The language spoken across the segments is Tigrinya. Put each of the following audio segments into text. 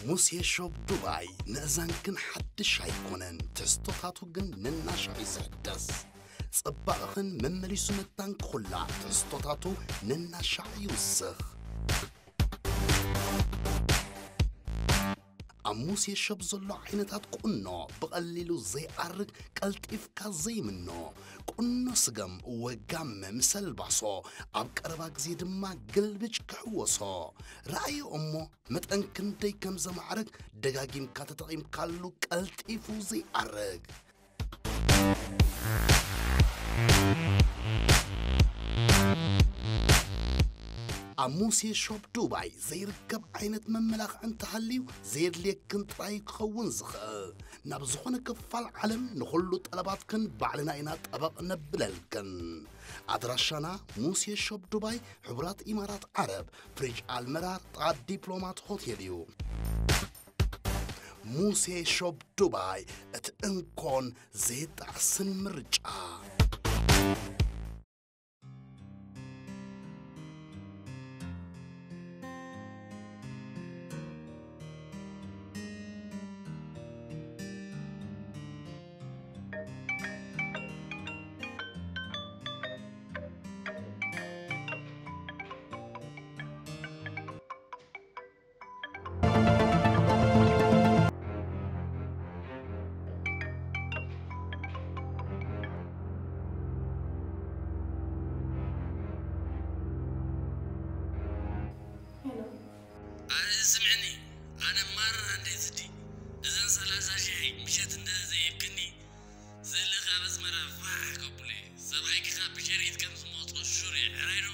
ሙሴ ሾፕ ዱባይ ንእዛንክን ሓድሽ ኣይኮነን፣ ትሕዝቶታቱ ግን ነናሻዕ እዩ ዝሕደስ። ጽባቐኽን መመሊሱ መታን ክኹላዕ ትሕዝቶታቱ ነናሻዕ ይውስኽ። ኣብ ሙሴ ሾፕ ዘሎ ዓይነታት ቁኖ ብቐሊሉ ዘይኣርግ፣ ቀልጢፍካ ዘይምኖ፣ ቁኖ ስገም ወጋም ምሰል ባሶ፣ ኣብ ቀረባ ግዜ ድማ ግልብጭ ክሕወሶ። ረኣዮ እሞ መጠን ክንደይ ከም ዘማዕርግ ደጋጊምካ ተጠቒምካሉ ቀልጢፉ ዘይኣርግ። ኣብ ሙሴ ሾፕ ዱባይ ዘይርከብ ዓይነት መመላኽዒ እንተሃልዩ ዘየድልየክን ጥራይ ክኸውን ዝኽእል። ናብ ዝኾነ ክፋል ዓለም ንኹሉ ጠለባትክን ባዕልና ኢና ጠበቕ ነብለልክን። ኣድራሻና ሙሴ ሾፕ ዱባይ፣ ሕቡራት ኢማራት ዓረብ፣ ፍሪጅ ኣልመራር፣ ጥቓ ዲፕሎማት ሆቴል እዩ። ሙሴ ሾፕ ዱባይ፣ እቲ እንኮን ዘይጣዕስን ምርጫ። ኣረ ስምዕኒ፣ ኣነ ማራ እንደ ዝዲ እዘን ሰላሳ ሺሕ ምሸት እንደ ዘይብክኒ ስእሊ ካብ ኣስመራ ፋሕ ከብሎ እየ። ሰብኣይኪ ካብ ብሸሪት ከም ዝመጾ ሹር እየ። ሕራይ ዶ?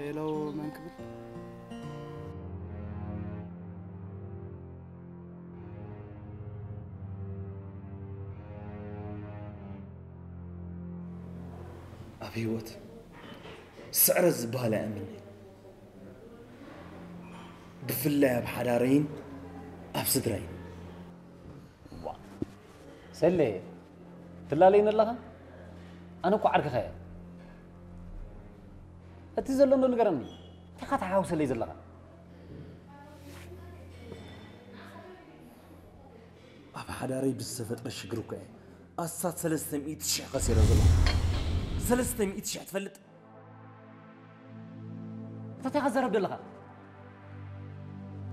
ሄሎ፣ መን ክብል? ኣብ ህይወት ስዕረት ዝበሃል ኣይኣምንን። ብፍላይ ኣብ ሓዳረይን ኣብ ስድራይን። ዋ፣ ሰሌ፣ ትላለይኒ ኣለኻ? ኣነ እኮ ዓርክኻ እየ። እቲ ዘሎ እንዶ ንገረኒ። እንታይ ኢኻ ተሓዋውሰለይ ዘለኻ? ኣብ ሓዳረይ ብዝተፈጥረ ሽግር እኮ እየ ኣስታት ሰለስተ ሚእቲ ሽሕ ከሲረ ዘለኹ። ሰለስተ ሚእቲ ሽሕ ትፈልጥ? እንታይ ኢኻ ትዛረብ ዘለኻ?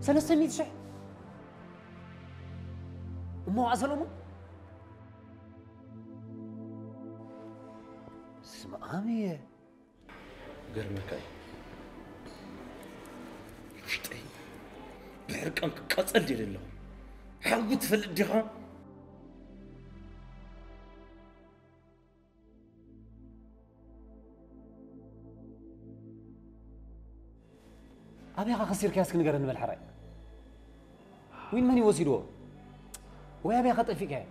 ሰለስተ ሚእቲ ሽሕ? እሞ ኣሰለሙ? ስምዓም እየ። ገርመካ እዩ። ውሽጠይ ብሕርቃን ክቃጸል ደልየ ኣለኹ። ሓጉ ትፈልጥ ዲኻ? ኣበይ ኢኻ ከሲርካዮ እስኪ ንገረኒ በል ሕራይ። ዊን መን እዩ ወሲድዎ? ወይ ኣበይ ኢኻ ጠፊእካዮ?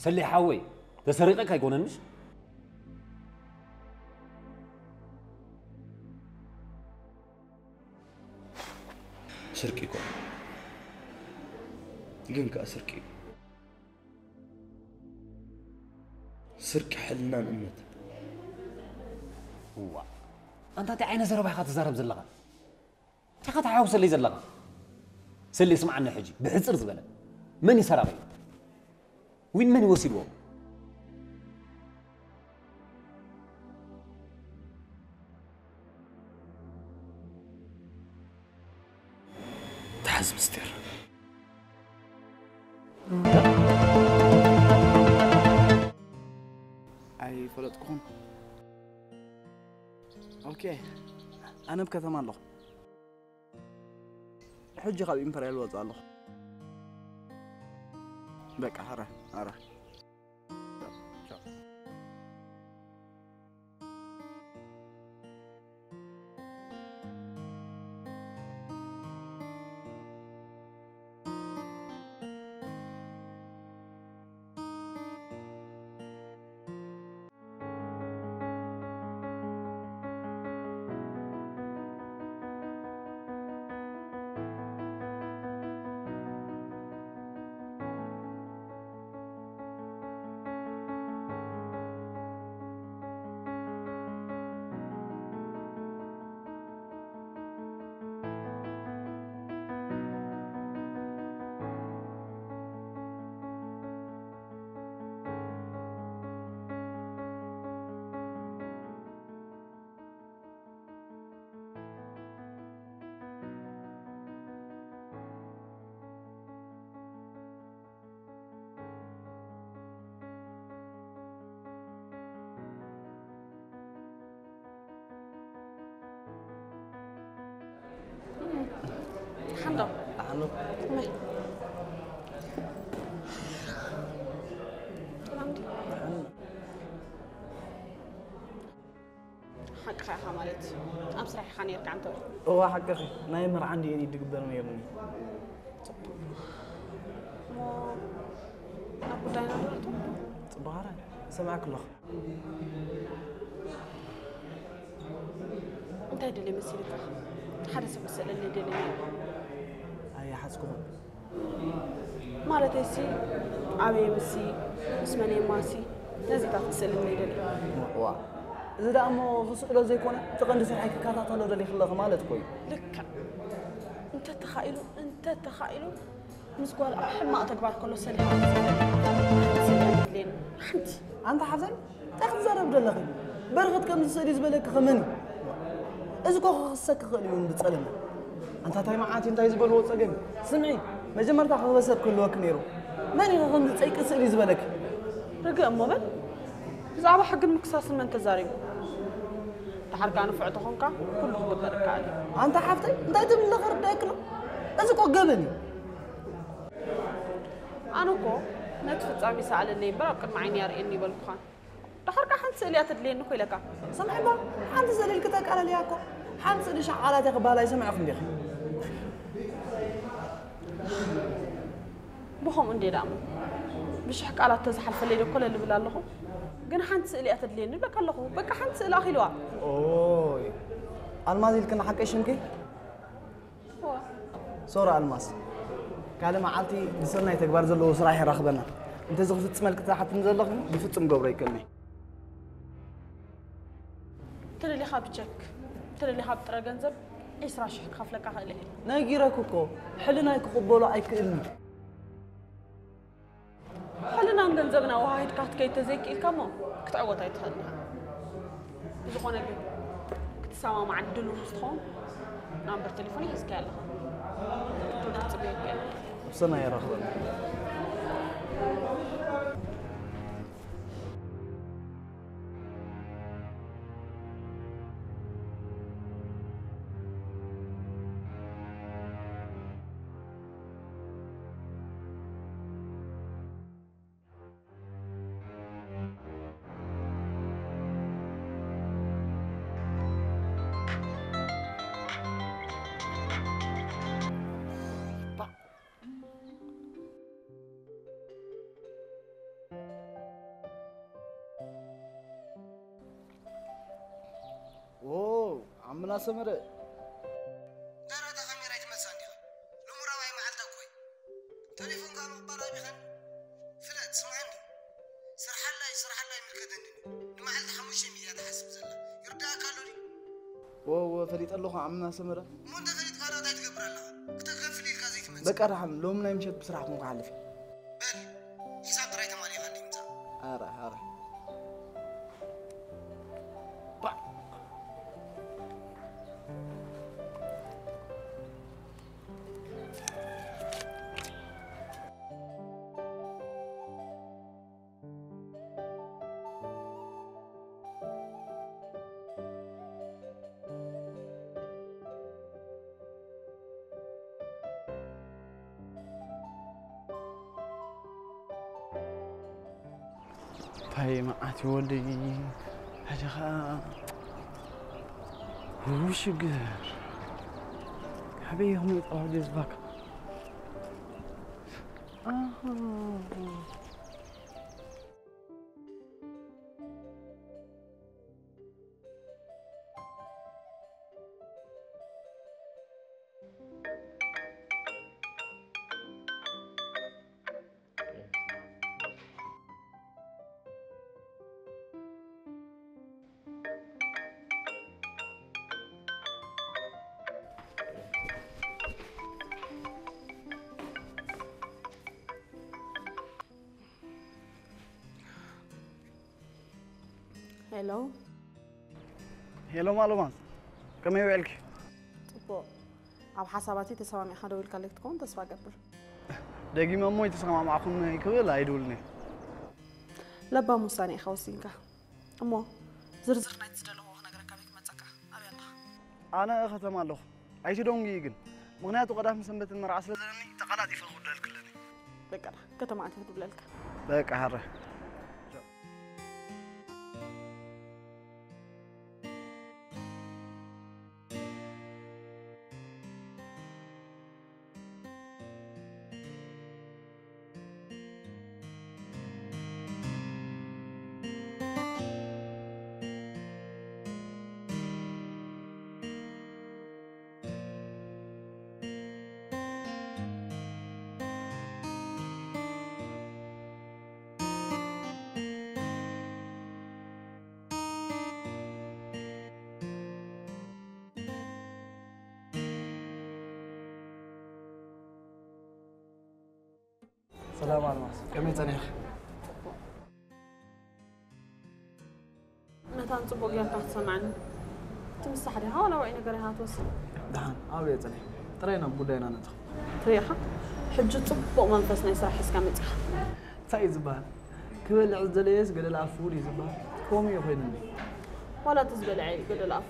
ሰሌ ሓወይ፣ ተሰሪቐካ ኣይኮነን ምሽ? ስርቂ ይኮነ ግን ከኣ ስርቂ እዩ። ስርቂ ሕልናን እምነት። እዋ፣ ኣንታ እንታይ ዓይነት ዘረባ ኢኻ ትዛረብ ዘለኻ? እንታይ ኢኻ ተሓዋውሰለይ ዘለኻ? ሰሌ ስምዓኒ ሕጂ ብሕጽር ዝበለ፣ መን እዩ ሰራቒ? ዊን መን እዩ ወሲድዎ? ተሓዝ ምስጢር። ኣይፈለጥኩኹም። ኦኬ፣ ኣነ ኣብ ከተማ ኣለኹ። ሕጂ ካብ ኢምፐርያል ወፅእ ኣለኹ። በቃ፣ ኣረ፣ ኣረ። ሓንዶ ኣሎ መይ ሰላም ድዩ? ሓቅኻ ኢኻ ማለት ኣብ ስራሕ ኢኻ ነርካ እንተ እዋ ሓቅኺ ናይ መርዓ እንዲኤን ይድግበር ነይሩኒ እሞ ናብ ጉዳይና ንረእቶ ፅቡቕ ሓራይ ሰማዕክ ኣለኹ እንታይ ደልየ መሲልካ ሓደ ሰብ ክስእለኒ ደልየ ኣይሓዝኩኹም ማለተይሲ ኣበየ ምሲ ምስ መን የማሲ ነዚታት ክስእልኒ ይደሊ ዋ እዚ ደኣ እሞ ክስእሎ ዘይኮነ እቲ ቀንዲ ስርሐይ ክከታተሎ ደሊኽለኺ ማለት እኮ እዩ ልክዕ እንተተኻኢሉ እንተተኻኢሉ ምስ ጓል ኣብ ሕማቕ ተግባር ከሎ ሰሊኻ ክትስእለኒ ሓንቲ ኣንታ ሓፍተይ እንታይ ክትዛረብ ደለኺ በረኸት ከምዚ ስእሊ ዝበለኪ ከመን እዩ እዚ እኮ ክኽሰኪ ክኽእል እዩ እንዲ ጸለመ ኣንታ እንታይ መዓት እንታይ ዝበልዎ ጸገም ስምዒ መጀመርታ ክኽበሰብ ክህልወኪ ነይሩ መን እዩ ከምዚ ጸይቂ ስእሊ ዝበለኪ ርግእ እሞ በል ብዛዕባ ሕግን ምክሳስን መን ተዛሪቡ ድሓር ከኣ ንፉዕ ተኾንካ ኩሉ ክግበር ይከኣል እዩ ኣንታ ሓፍተይ እንታይ ትብሊ ኣለኺ ርዳይክሎ እዚ እኮ ገበን እዩ ኣነ እኮ ነቲ ፍጻሜ ሰኣለለይ እምበር ኣብ ቅድሚ ዓይኒ ኣርእየኒ ይበልኩኻን ዳሕርካ ሓንቲ ስእሊ እያ ተድልየኒ እኮ ኢለካ። ሰምዕማ፣ ሓንቲ ስእሊ ኢልኪ ተቃለልያ እኮ። ሓንቲ ስእሊ ሸዓላት እያ ክበሃል ኣይሰምዕኹም ዲኺ? ብኸምኡ እንዴ ደኣ እሞ፣ ብሽሕ ቃላት ተዝሓልፈለይ ዶ ኮለል እብል ኣለኹ? ግን ሓንቲ ስእሊ እያ ተድልየኒ እብለካ ኣለኹ። በቃ ሓንቲ ስእሊ ኣኺልዋ። ኦይ፣ ኣልማዝ ኢልክና ሓቀይ ሽምኪ? እዋ። ሶሪ ኣልማዝ፣ ካልእ መዓልቲ ብሰናይ ተግባር ዘለዎ ስራሕ የራኽበና። እንተዚ ክፍጽመልኪ ትሓትኒ ዘለኹ ብፍጹም ገብሮ ኣይክእልን'የ። ተደሊኻ ብቸክ፣ ተደሊኻ ብጥረ ገንዘብ ዒስራ ሽሕ ክኸፍለካ ክእል እየ። ነጊረኪ እኮ፣ ሕልናይ ክቕበሎ ኣይክእልን። ሕልናን ገንዘብን ኣወሃሂድካ ክትከይድ ተዘይክኢልካ እሞ ክትዕወት ኣይትኽእልን ኢኻ። ብዝኾነ ግን ክትሰማማዕ ድሉው ምስ ትኸውን ናምበር ቴሌፎነይ ሒዝካያ ኣለኻ። ክትጽበየካ እየ። ብሰናይ የራኽበና። ዎ፣ ዓምና ሰመረ። ደረታ ካሜራ ኣይትመጽእ እንዲኻ። ሎሚ ራብዓይ መዓልታ እኮ እዩ። ተሌፎንካ ምቕባል ኣቢኻኒ። ፍለጥ፣ ስምዓኒ። ስርሓላይ፣ ስርሓላይ ይምልከተኒ። ንመዓልቲ ሓሙሽተ ሚእቲ እያ ትሓስብ ዘላ። ይርድኣካ ኣሎ ድዩ? ዎ፣ ዎ፣ ፈሊጠ ኣለኹ ዓምና ሰመረ። እሞ እንተ ፈሊጥካ ደኣ እንታይ ትገብር ኣለኻ? ክተከፍል ኢልካ ዘይትመጽእ። በቃ ደሓን፣ ሎሚ ናይ ምሸት ብስራሕ ኮንኩ ሓልፍ። በል፣ ሕሳብ ጥራይ ተማሊእካ እንዲ ምጻእ። ኣረ፣ ኣረ። ባ- እንታይ መዓት እዩ ወደይ፣ ሕጂ ኸኣ ውሽግር። ኣበይ ኢኹም የጥፋሑ ጀዝባካ? ኣሃ። ሄሎ። ሄሎ ማሎማዝ፣ ከመይ ውዕልኪ? ጽቡቕ። ኣብ ሓሳባተይ ተሰማሚዕካ ደው ኢልካለይ ክትከውን ተስፋ እገብር። ደጊመ እሞ ኣይተሰማማዕኩን ክብል ኣይድውልን እየ። ለባም ውሳኔ ኢኻ ወሲንካ። እሞ ዝርዝር ናይቲ ዝደለኹዎ ክነግረካ ኣበይ ክመጸካ? ኣበይ ኣለኻ? ኣነ ከተማ ኣለኹ። ኣይትደንጉዪ ግን። ምኽንያቱ ቀዳምን ሰንበትን መርዓ ስለ ዘለኒ ተቐላጢፈ ክውደልኪ ኣለኒ። በቃ፣ ከተማ ኣትየ ክድውለልካ። በቃ፣ ሃረ። ሰላም ኣልማዝ፣ ከመይ ጸኒሕኺ? ነታን ጽቡቕ ጌርካ ክትሰምዓኒ። እቲ ምሳሕ ዲኻ ዋላ ውዑይ ነገር ኢኻ ትወስድ? ደሓን፣ ኣብየ ጸኒሐ። ጥራይ ናብ ጉዳይና ነእትኹ። ትሪኢኻ? ሕጂ ጽቡቕ መንፈስ ናይ ስራሕ ሒዝካ መጺኻ። እንታይ እዩ ዝበሃል? ክበልዕ ዝደለየስ ገደል ኣፉ ድዩ ዝበሃል? ከምኡ እዩ ኮይኑኒ። ዋላ እቲ ዝበልዐ እዩ ገደል ኣፉ።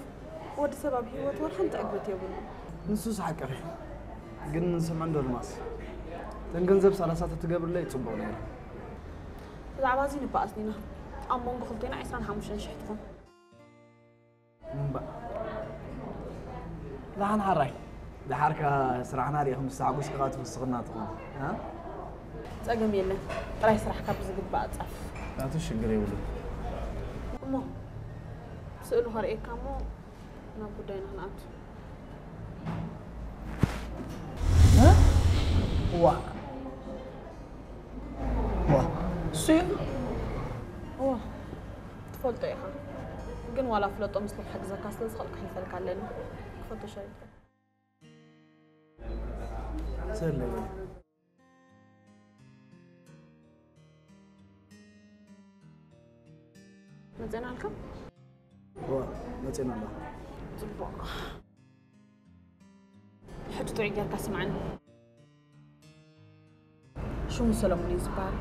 ወዲ ሰብ ኣብ ህይወቱ ወላ ሓንቲ ዕግበት የብሉን። ንሱስ ሓቅኺ። ግን ንስምዐን ዶ ኣልማዝ? እተን ገንዘብ ሰላሳ ተትገብርለይ ጽቡቕ ነይሩ። ብዛዕባ እዚ ንበኣስ ዲና? ኣብ መንጎ ክልቴና ዕስራን ሓሙሽተን ሽሕ ትኾን። እምባ ደሓን ሓራይ፣ ደሓርካ ስራሕና ሪኢኹም ምስ ሓጎስካ ትውስኽና ትኾን። እ? ጸገም የለን፣ ጥራይ ስራሕካ ብዝግባእ ጻፍ። ናቱ ሽግር የብሉ። እሞ ስእሉ ከርእየካ እሞ ናብ ጉዳይና ክንኣቱ። ዋ ዋ እሱ እዩ። እዋ ትፈልጦ ኢኻ፣ ግን ዋላ ፍለጦ፣ ምስሉ ክሕግዘካ ስለ ዝኽእል ክሕልፈልካ ኣለኒ። ክፈቶ ሻይልካ ሰለይ መፅና ኣልካ። ዋ መፅና ኣለኹ። ፅቡቕ። ሕጂ ጥዑይ ጌርካ ስምዓኒ። ሽሙ ሰለሙን እዩ ዝበሃል።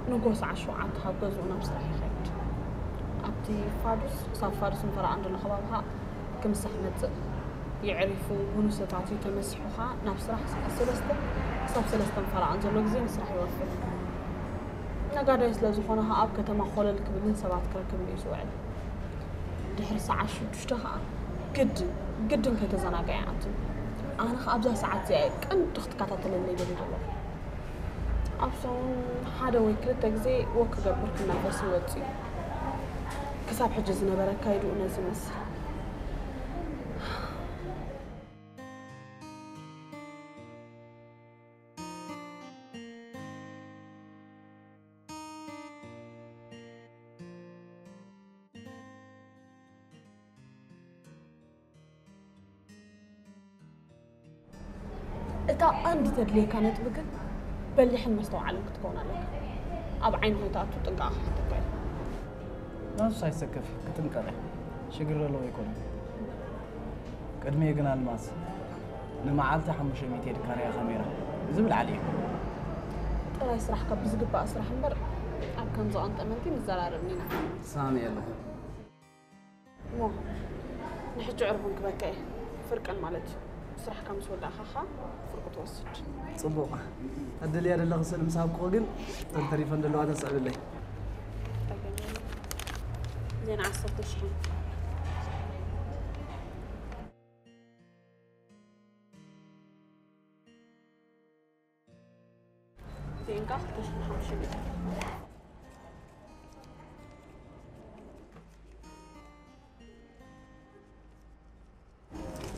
ንጎ ሰዓት ሸውዓተ ካብ ገዝኡ ናብ ስራሕ ይኸይድ። ኣብቲ ፋዱስ፣ ክሳብ ፋዱስ ንፈረቓን ዘሎ ከባቢ ኸዓ ክምሳሕ ይመፅእ። የዕሪፉ፣ ቡኑ ሰታትዩ ተመሲሑ ኸዓ ናብ ስራሕ ሰዓት ሰለስተ ክሳብ ሰለስተን ፈረቓን ዘሎ ግዜ ንስራሕ ይወፍር። ነጋዳይ ስለ ዝኾነ ኸዓ ኣብ ከተማ ኾለል ክብልን ሰባት ክረክብን እዩ ዝውዕል። ድሕሪ ሰዓት ሽዱሽተ ኸዓ ግድን ግድን ከይተዘናግዐ ይኣቱ። ኣነ ኸዓ ኣብዛ ሰዓት እዚኣ እየ ቀንዲ ክትከታተለለይ ደልየ ዘለኹ። ኣብ ሰሙን ሓደ ወይ ክልተ ግዜ ወክ ክገብር ክናፈስ ይወፅእ እዩ። ክሳብ ሕጂ ዝነበረ ኣካይድኡ ነዚ ይመስል። እታ ቀንዲ ተድልየካ ነጥቢ ግን በሊሕን መስተውዓልን ክትከውን ኣለካ። ኣብ ዓይኒ ከይትኣቱ ጥንቃቐ ክሓተካ እዩ። ናሱስ ኣይትሰከፊ፣ ክጥንቀቕ እየ። ሽግር ዘለዎ ኣይኮነን። ቅድሚኡ ግን ኣልማዝ፣ ንመዓልቲ ሓሙሽተ ሚእቲ የድካርያ ካሜራ ዝብል ዓሊ እዩ። ጥራይ ስራሕካ ብዝግባእ ስራሕ እምበር ኣብ ከምዚ ቀንጠመንቲ ንዘራረብን ኢና። ሰማሚዐ ኣለኹ። እሞ ንሕጂ ዕርቡ ክንክበካ እየ። ፍርቀን ማለት እዩ። ስራሕካ ምስ ወዳእካ ኸዓ ፍርቁ ትወስድ። ጽቡቕ። እድልያ ዘለኺ ስእሊ ምስ ሃብኩኺ ግን እተን ተሪፈን ዘለዋ ተስዕብለይ። ጸገም የለን። ዜና ዓሰርተ ሽሕ። ዜንካ ክልተ ሽሕን ሓሙሽተ ሚእትን።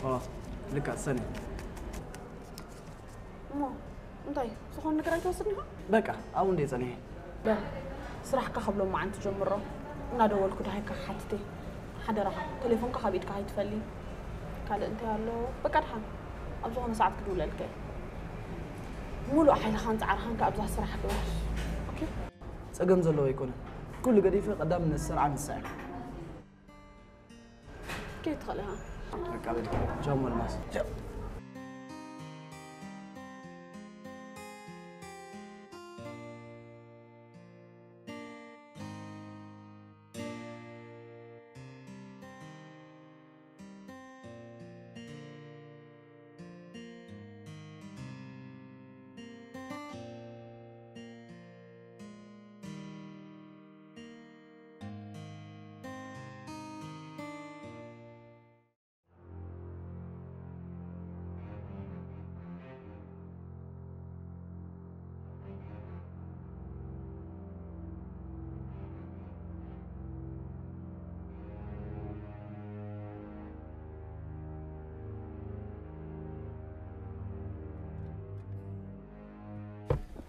ኦ፣ ልክዕ ሰኒ። እሞ እንታይ ዝኾነ ነገር ኣይትወስድን ኢኻ? በቃ ኣብኡ እንደ ጸኒሐ። በል ስራሕካ ካብ ሎማዓንቲ ጀምሮ እናደወልኩ ደሃይካ ክሓትት እየ። ሓደራኻ ቴሌፎንካ ካብ ኢድካ ከይትፈሊ። ካልእ እንታይ ኣሎ? በቃ ድሓን ኣብ ዝኾነ ሰዓት ክድውለልካ እየ። ሙሉእ ሓይልኻን ጻዕርኻን ከኣ ኣብዛ ስራሕ ግበር። ኦኬ? ጸገም ዘለዎ ኣይኮነን። ኩሉ ገዲፈ ቀዳም ነዚ ስርዓ ንሳ እያ። ከይትኽእል ኢኻ። በቃ በል። ቻው መልማስ።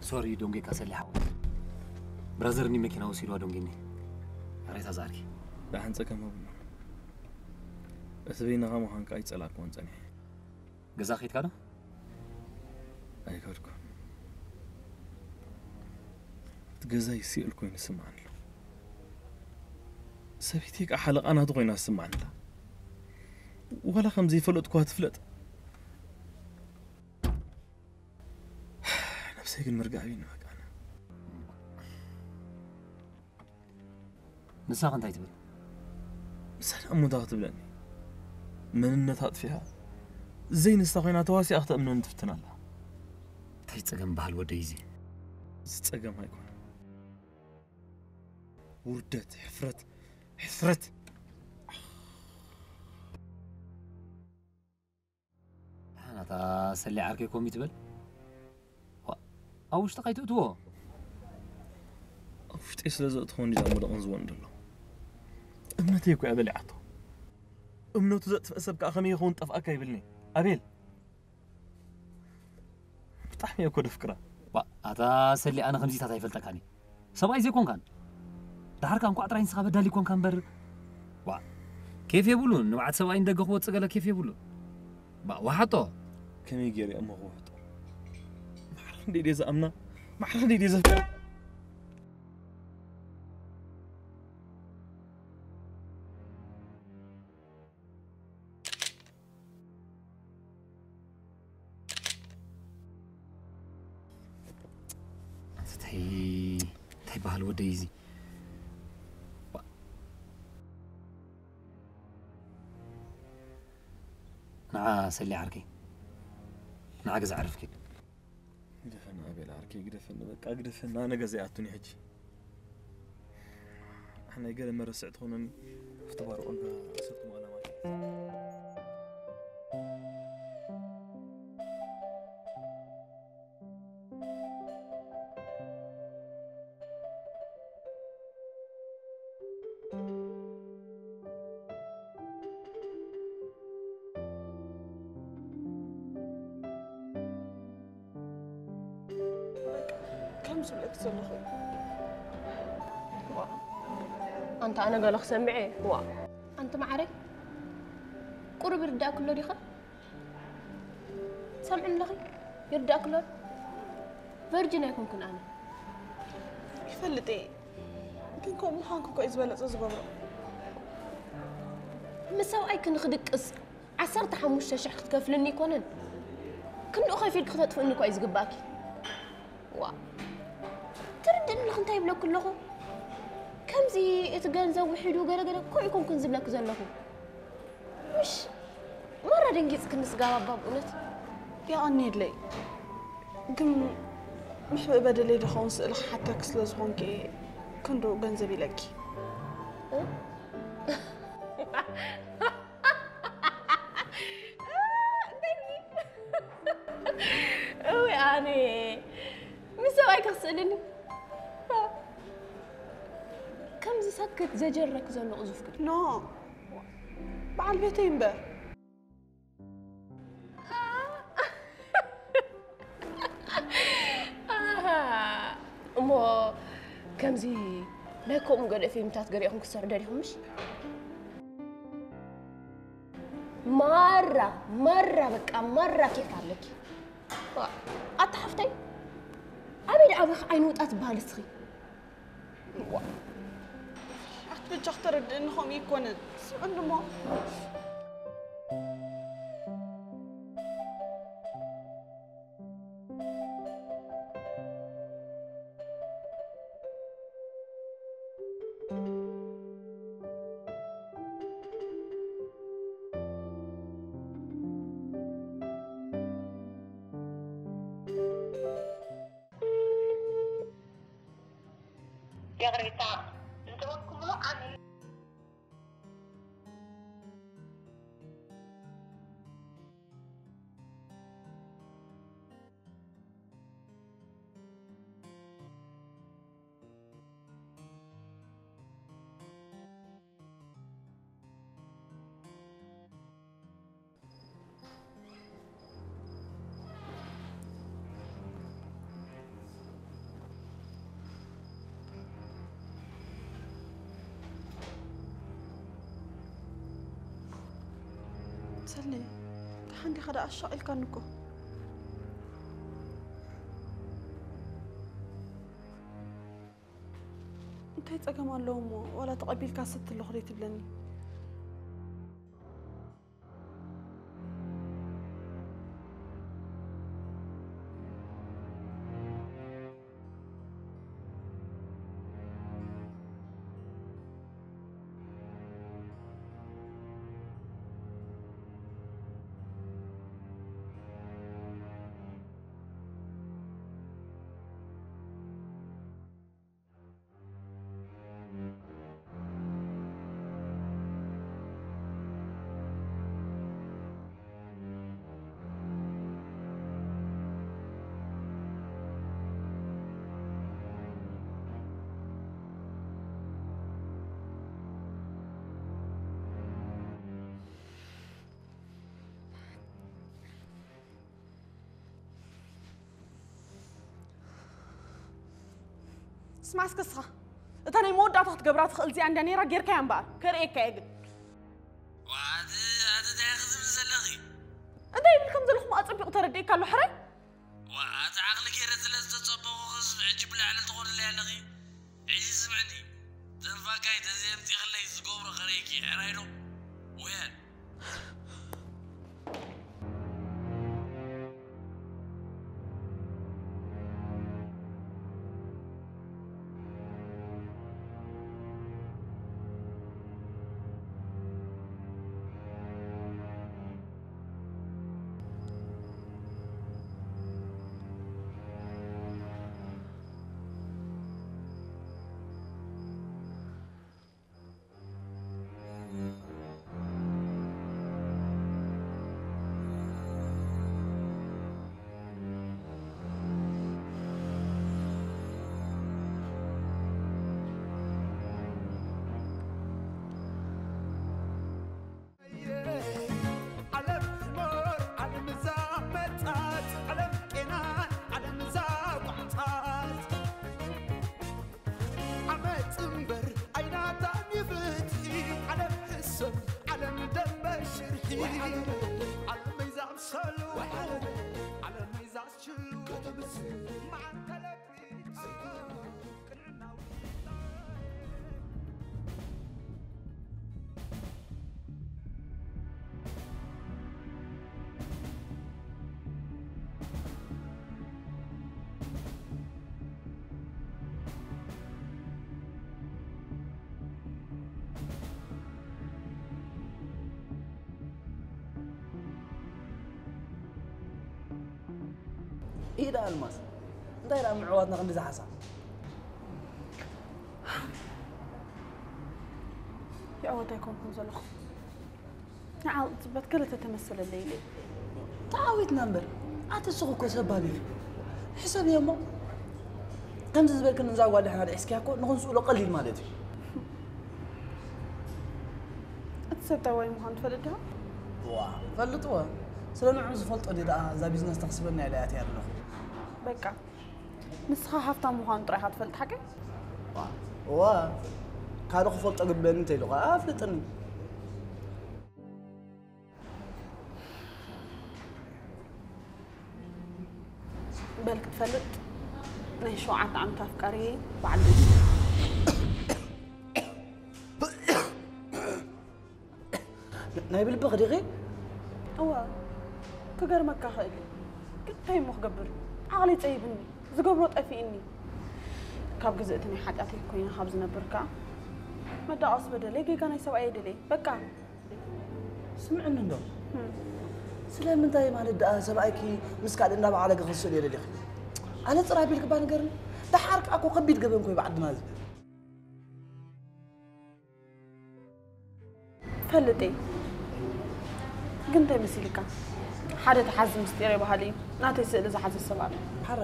ሶሪ ዶንጌካ ሰሊ ሓወይ። ብራዘር ኒ መኪና ወሲድዋ ዶንጌኒ። ኣሬታ ዛርኪ። ዳሕን ጸገም ኣብና። እቲ በይንኻ ምዃንካ ኣይጸላእክዎን ጸኒሐ። ገዛ ኸይድካ ዶ? ኣይከድኩን። እቲ ገዛ ይስእል ኮይኑ ይስምዓኒ ኣሎ። ሰበይተይ ከዓ ሓለቓ ናቱ ኮይና ትስምዓኒ ኣላ። ዋላ ከም ዘይፈለጥኩዋ ትፍለጥ። ነብሰይ ግን ምርጋእ ኣብዩኒ በቃ። ንሳኸ እንታይ ትብል? ንሳ ደኣ እሞ እንታይ ክትብለኒ? መንነታ ኣጥፊኣ ዘይንሳ ኮይና ተዋሲኣ ክተእምነኒ ትፍትን ኣላ። እንታይ ጸገም በሃል ወደይ እዚ? እዚ ጸገም ኣይኮነን። ውርደት፣ ሕፍረት፣ ሕፍረት። ሓናታ ሰሊ ዓርከይ ኮም ይትበል። ዋ፣ ኣብ ውሽጢ ከይትእትዎ። ኣብ ውሽጢ ስለ ዘእትኾ እንዲ ዛሞ ደቕን ዝወን ዘሎ። እምነተይ እኮ እያ በሊዓቶ። እምነቱ ዘጥፍእ ሰብ ከኣ ከመይ ይኸውን ጠፍኣካ ይብልኒ። ኣቤል። ብጣዕሚ እኮ ደፍቅራ። ዋ፣ ኣታ ሰሊ ኣነ ከምዚታት ኣይፈልጠካን እየ። ሰብኣይ ዘይኮንካን። ደሓርካ እንኳዕ ጥራይ ንስኻ በዳሊ ኮንካ እምበር። ዋ፣ ኬፍ የብሉን። ንብዓት ሰብኣይ ንደገ ክወጽእ ገለ ኬፍ የብሉን። ባ፣ ዋሓጦ። ከመይ ገይረ እሞ ክውሕጦ? ማዕረ ክንደይ ድየ ዝኣምና? ማዕረ ክንደይ ድየ ዘፍቅራ? እንታይ እንታይ በሃል ወደይ እዚ? ንዓ ሰሊ ዓርከይ፣ ንዓ ገዛ ዕረፍ ኪድ። ግደፈኒ ኣቤል ዓርከይ፣ ግደፈኒ፣ በቃ ግደፈኒ። ኣነ ገዛ ይኣቱኒ ሕጂ። ኣሕናይ ገለ መረስዕ ትኾነኒ። ኣብቲ ባር ኦልጋ ሰብቲ መቐለ ማለት ከም ዝብለኪ ዘለኹ እዩ። ዋ፣ ኣንታ ኣነ ገለ ክሰምዐ እየ። ዋ፣ ኣንቲ መዓረይ፣ ቁሩብ ይርዳእኪ ኣሎ ዲኻ? ትሰምዕኒ ኣለኺ? ይርዳእኪ ኣሎ ዶ? ቨርጅን ኣይኮንኩን ኣነ። ይፈልጥ እየ፣ ግን ከምኡ ምዃንኪ እኮ እዩ ዝበለጸ ዝገብሮ። ምስ ሰብኣይኪ ንኽድቅስ ዓሰርተ ሓሙሽተ ሽሕ ክትከፍልኒ ኣይኮነን፣ ክንድኡ ከፊልኪ ክተጥፍእኒ እኮ እዩ ዝግባእኪ። ዋ፣ ትርድእኒ ኣለኺ እንታይ ይብለኪ ኣለኹ? ከምዚ እቲ ገንዘብ ውሒዱ ገለ ገለ እኮ ኣይኮንኩን ዝብለኪ ዘለኹ። ምሽ ማራ ደንጊጽክኒ ስጋብ ኣባ ብእውነት። የቐንየለይ። ግን ምሕብእ በደለይ ድኸውን ስእሊ ክሓተኪ ስለ ዝኾንኪ ክንድኡ ገንዘብ ኢለኪ። እ? እንታይ? እውይ ኣነ ምስ ሰብኣይ ክስእልኒ ከምዚ ሰክት ዘጀረክ ዘሎ ቁዙፍ ግዲ። ኖ፣ በዓል ቤተይ እምበር። ኣሃ፣ እሞ ከምዚ ናይ ከምኡ ገለ ፊልምታት ገለ ኢኹም ክትሰርሑ ደሊኹም ምሽ? ማራ፣ ማራ፣ በቃ ማራ ኬፍ ኣለኪ። ዋ፣ ኣታ ሓፍተይ፣ ኣበይ ደኣ በኺ ዓይኒ ውጣ ትበሃሊ እስኺ? ዋ። ኣቲ በጃኺ ተረድእኒ፣ ከምኡ ኣይኮነን። ስምዕኒ እሞ። ይቕሬታ እንተበልኩምሉ ኣነ ሰሌ፣ ደሓን ዲኻ ደኣ? ኣሻቒልካኒ እኮ። እንታይ ጸገም ኣለዎ እሞ ዋላ ተቐቢልካ ስት ኣለኹ ደይ ትብለኒ? ስማዕ እስከ እስኻ፣ እታ ናይ መወዳእታ ክትገብራ ትኽእል እዚኣ እንድያ ነይራ፣ ጌርካያ እምበኣር። ከርእየካ እየ ግን። ዋት፣ ኣቲ እንታይ ኢኺ ዝብል ዘለኺ? እንታይ ይብል ከም ዘለኹ ኣጸቢቑ ተረዲእካ ኣሎ፣ ሕራይ? ዋ፣ ኣቲ ዓቕሊ ገይረ ስለ ዝተጸበኹኽስ፣ ሕጂ ብላዕሊ ትኾንለይ ኣለኺ። ሕጂ ስምዕኒ፣ ተንፋካይ ተዘየምጺኽለይ ዝገብሮ ከርእየኪ፣ ሕራይ ዶ? ወያል። ዓለም ትኖር ዓለም እዛ መጻት ዓለም ቄናን ዓለም እዛ ቋዕጻት ዓመጽ እምበር ኣይናታን ይፍትሒ ዓለም ሕሰብ ዓለም ደመ ሽርሒ ዓለም ይዛ ምሰሉ ዓለም ይዛ ስችሉ መዓንተለቢ ኢዳ ኣልማዝ እንታይ ደኣ ምዕዋትና ክንዲ ዝሓሳ ይዕወት ኣይኮንኩን ዘለኹ ንዓ ዝበት ገለ ተተመሰለለይ ኢለ ተዓዊትና እምበር ኣቲ ስኹ እኮ ሰባብ ኢኺ ሕሰብ እየ እሞ ከምዚ ዝበልክን እዛ ጓል ድሕና ድሒስኪያ እኮ ንኽንስእሎ ቀሊል ማለት እዩ እቲ ሰብ ጠዋይ ምዃኑ ትፈልጥ ዲኻ? ዋ ፈልጥዎ ስለ ንዑ ዝፈልጦ ድዩ ደኣ እዛ ቢዝነስ ተኽስበና ኢለ ኣትያ ኣለኹ በቃ ንስኻ ሃፍታም ምዃኑ ጥራይ ኢኻ ትፈልጥ ሓቀይ? ዋ ካልእ ክፈልጦ ግበኒ እንተኢሉ ኸዓ ኣፍልጥኒ በል ክትፈልጥ ናይ ሸውዓተ ዓመት ኣፍቃሪየይ በዓል ቤት ናይ ብልብኺ ዲኺ? እወ ክገርመካ ኽእል ግን እንታይ እሞ ክገብር ዓቕለይ ጸይብኒ ዝገብሮ ጠፊእኒ ካብ ግዝእቲ ናይ ሓጢኣተይ ኮይነ ካብ ዝነብር ከኣ መዳቐሲ በደለይ ጌጋ ናይ ሰብኣየይ ደለየ በቃ ስምዕኒ እንዶ ስለምንታይ ማለት ደኣ ሰብኣይኪ ምስ ካልእ እንዳበዓለ ክኽስል እየ ደሊኺ ኣነ ጽራይ ቢልኪ እባ ንገርኒ ደሓር ከኣ እኮ ከቢድ ገበን ኮይ ብዓድና እዚ ፈልጥ እየ ግን እንታይ መሲልካ ሓደ ተሓዚ ምስጢረይ በሃሊ እዩ ናተይ ስእሊ ዝሓዘ ሰብ ኣሎ ሓራ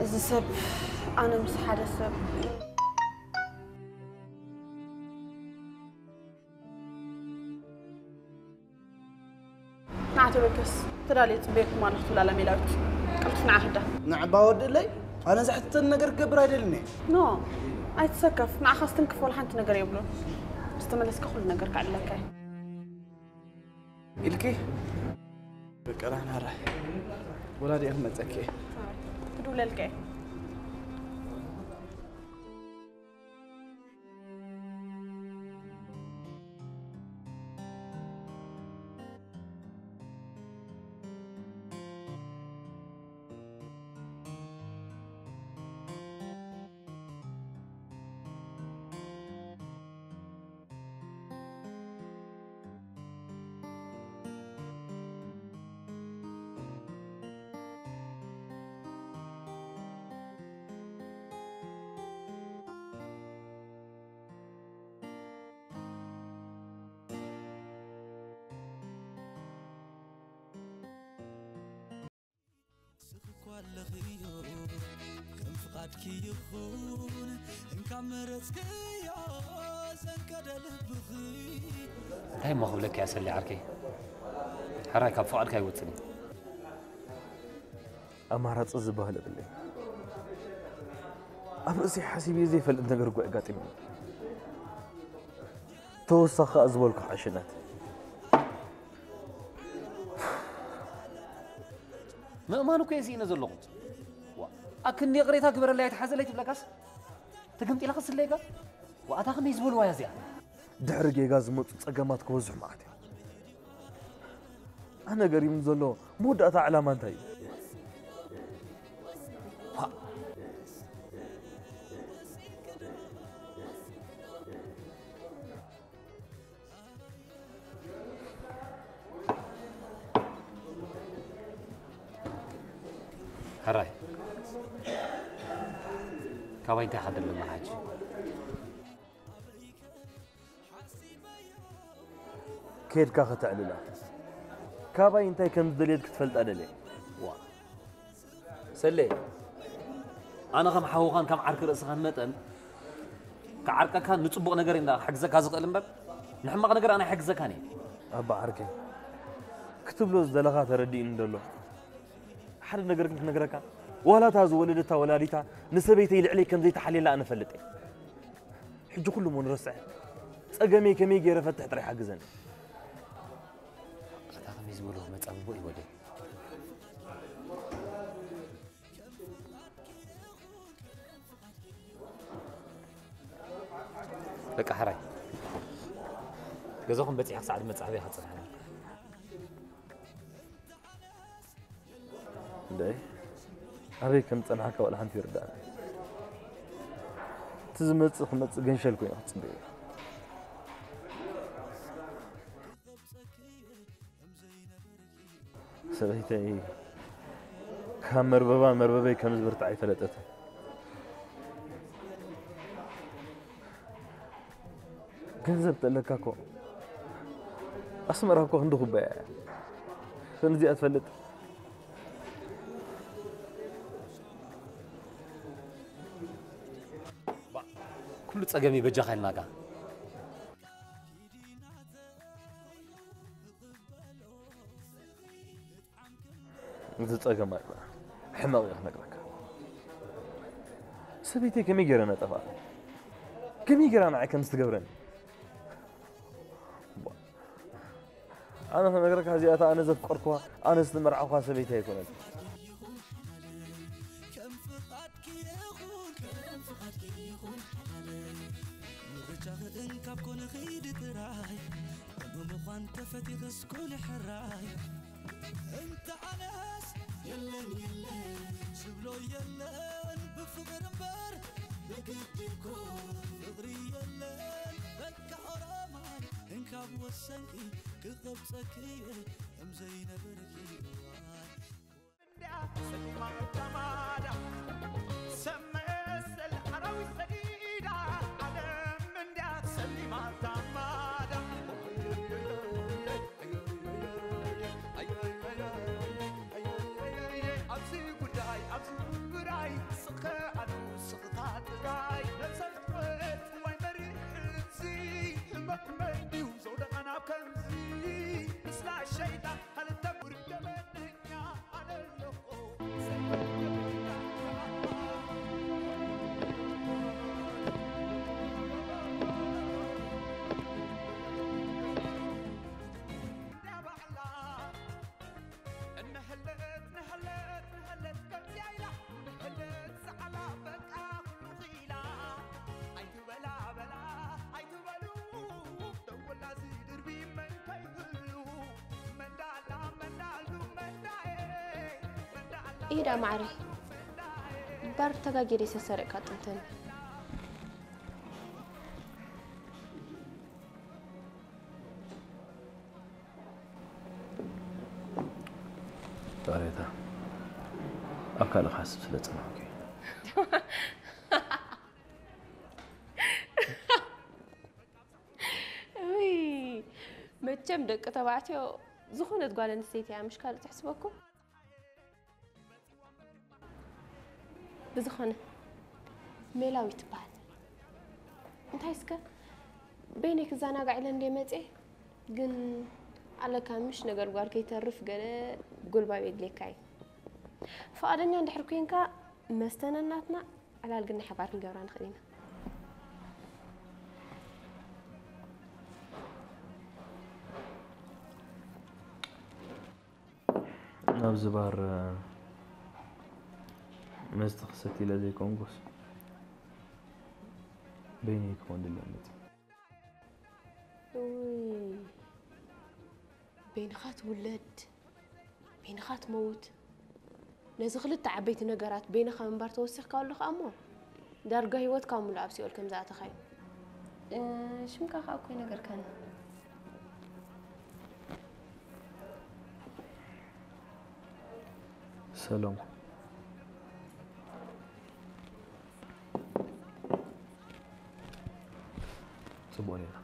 እዚ ሰብ ኣነ ምስ ሓደ ሰብ ንዓ ተበገስ ተዳልየ ፅበየኩም ኣለኹ ትብል ኣላ ሜላዊት ቅልጥፍ ንዓ ክዳ ንዕባ ወድእለይ ኣነ ዘሕትተኒ ነገር ክገብር ኣይደልን እየ ኖ ኣይትሰከፍ ንዓኻ ስትንክፍ ወላ ሓንቲ ነገር የብሉን ምስ ተመለስካ ኩሉ ነገር ከዕልለካ እየ ኢልኪ በቃ ራህና ራህ ወላዲ እየ ክመፀኪ እየ ክድውለልካ እየ ንስኺ እኮ ኣለኽዮ ከም ፍቓድኪ ይኹን እንካብ መረጽክዮ ዘንቀደ ልብኺ እንታይ እሞ ክብለኪ እያ ሰሊ ዓርከይ ሕራይ ካብ ፍቓድካ ኣይወፅን እዩ ኣማራፂ ዝበሃል የብለይ ኣብ ርእሲ ሓሲብ ዘይፈልጥ ነገር እኮ ኣጋጢሙ። ተወሳኺ ከኣ ዝበልኩ ሓሽነት። ምእማን እኮ እየ ስኢነ ዘለኹ። ዋ፣ ኣክንዲ ይቕሬታ ግበረለይ ኣይትሓዘለይ ትብለካስ? ተገምጢላ ክስለይካ? ዋ፣ ኣታ ከመይ ዝበልዋ እያ እዚኣ? ድሕሪ ጌጋ ዝመፁ ፀገማት ክበዝሑ መዓት እዮም። ኣነ ገሪሙኒ ዘሎ መወዳእታ ዕላማ እንታይ እዩ? ሕራይ ካባይ እንታይ ሓደለና ሓጂ? ከድካ ከተዕልላ ካባይ እንታይ ከም ዝደልየት ክትፈልጣ ደልየ። ዋ ሰሌ፣ ኣነ ከም ሓውኻን ከም ዓርኪ ርእስኻን መጠን ክዓርቀካ ንጽቡቕ ነገር እንዳ ክሕግዘካ ዝኽእል እምበር ንሕማቕ ነገር ኣነ ኣይሕግዘካን እየ። ኣባ ዓርከይ ክትብሎ ዝደለኻ ተረዲእኒ ደሎ። ሓደ ነገር ግን ክነግረካ፣ ዋላ እታ ዝወለደታ ወላዲታ ንሰበይተይ ልዕለይ ከም ዘይተሓልየላ ኣነ እፈልጥ እየ። ሕጂ ኩሉ እሞ ንረስዐ። ጸገመይ ከመይ ገይረ ፈትሕ ጥራይ ሓግዘኒ። ኣታ ከመይ ዝበሎ መጻብቦ እዩ ወደይ። በቃ ሕራይ ገዛኹም በጺሐ ክሳዕ ድመጽእ ኣበይ ክጸንሐ። እንደ ኣበይ ከም ጸንሓካ ዋላ ሓንቲ ይርዳእኒ። እቲ ዝመጽእ ክመጽእ ገንሸል ኮይኑ ክጽበዮ። ሰበይተይ ካብ መርበባ መርበበይ ከም ዝብርትዕ ኣይፈለጠትን። ገንዘብ ተለካ እኮ ኣስመራ እኮ ክንዲ ኩባያ እያ። ከምዚኣ ትፈልጥ? ኩሉ ጸገመይ በጃኻ ኢልናካ። እዚ ጸገም ኣይኮነ ሕመቕ እየ ክነግረካ። ሰበይተይ ከመይ ገይረ ነጠፋ? ከመይ ገይራ ንዓይ ከም ዝትገብረኒ? ኣነ ክነግረካ እዚኣታ ኣነ ዘፍቀርኩዋ ኣነ ዝተመርዓኹዋ ሰበይቲ ኣይኮነትን። ከም ፍቓድኪ ይኹን ከም ፍቓድኪ ይኹን ሓላለይ ምርጫኺ እንካብ ኮነ ኺዲ ጥራይ ብምዃን ተፈቲኽስ ኩኒ ሕራይ እንተ ኣነስ የለን የለን ዝብሎ የለን ብፍቕር እምበር ብግዲ እኮ ፍቕሪ የለን በቃ ኦሮማይ እንካብ ወሰንኪ ክቐብጸኪ እየ ከም ዘይነበርኪ እዋን ኢዳ ማዕረ ባር ተጋጊረ ሰሰረቅካ ጥንተን ቃሬታ ኣብ ካልእ ክሓስብ ስለ ዝጸናሕኩ እዩ። እይ፣ መቸም ደቂ ተባዕትዮ ዝኾነት ጓል ኣንስተይቲ እያ ምሽ ካልእ ትሕስበኩም። ብዝኾነ ሜላዊት ትበሃል። እንታይ እስከ በይነይ ክዘናጋዕ ኢለ እንደ መፅየ ግን ኣለካ ምሽ ነገር ጓል ከይተርፍ ገለ ጉልባብ የድልየካ እዩ። ፍቓደኛ እንድሕር ኮንካ መስተ ነናትና ዕላል ግን ናይ ሓባር ክንገብራ ንኽእል ኢና። ኣብዚ ባር መስተ ክሰቲ ኢለ ዘይኮንኩስ በይነይ ክኾን ድለ መፂ በይንኻ ትውለድ በይንኻ ትመውት ነዚ ክልተ ዓበይቲ ነገራት በይንኻ ምንባር ተወሲኽካ ኣለኻ እሞ ዳርጋ ህይወትካ ሙሉ ኣብ ሲኦል ከም ዝኣተኻዩ ሽምካ ከዓ እኮ ይነገርካኒ ሰሎም ጽቡቅ ሌላ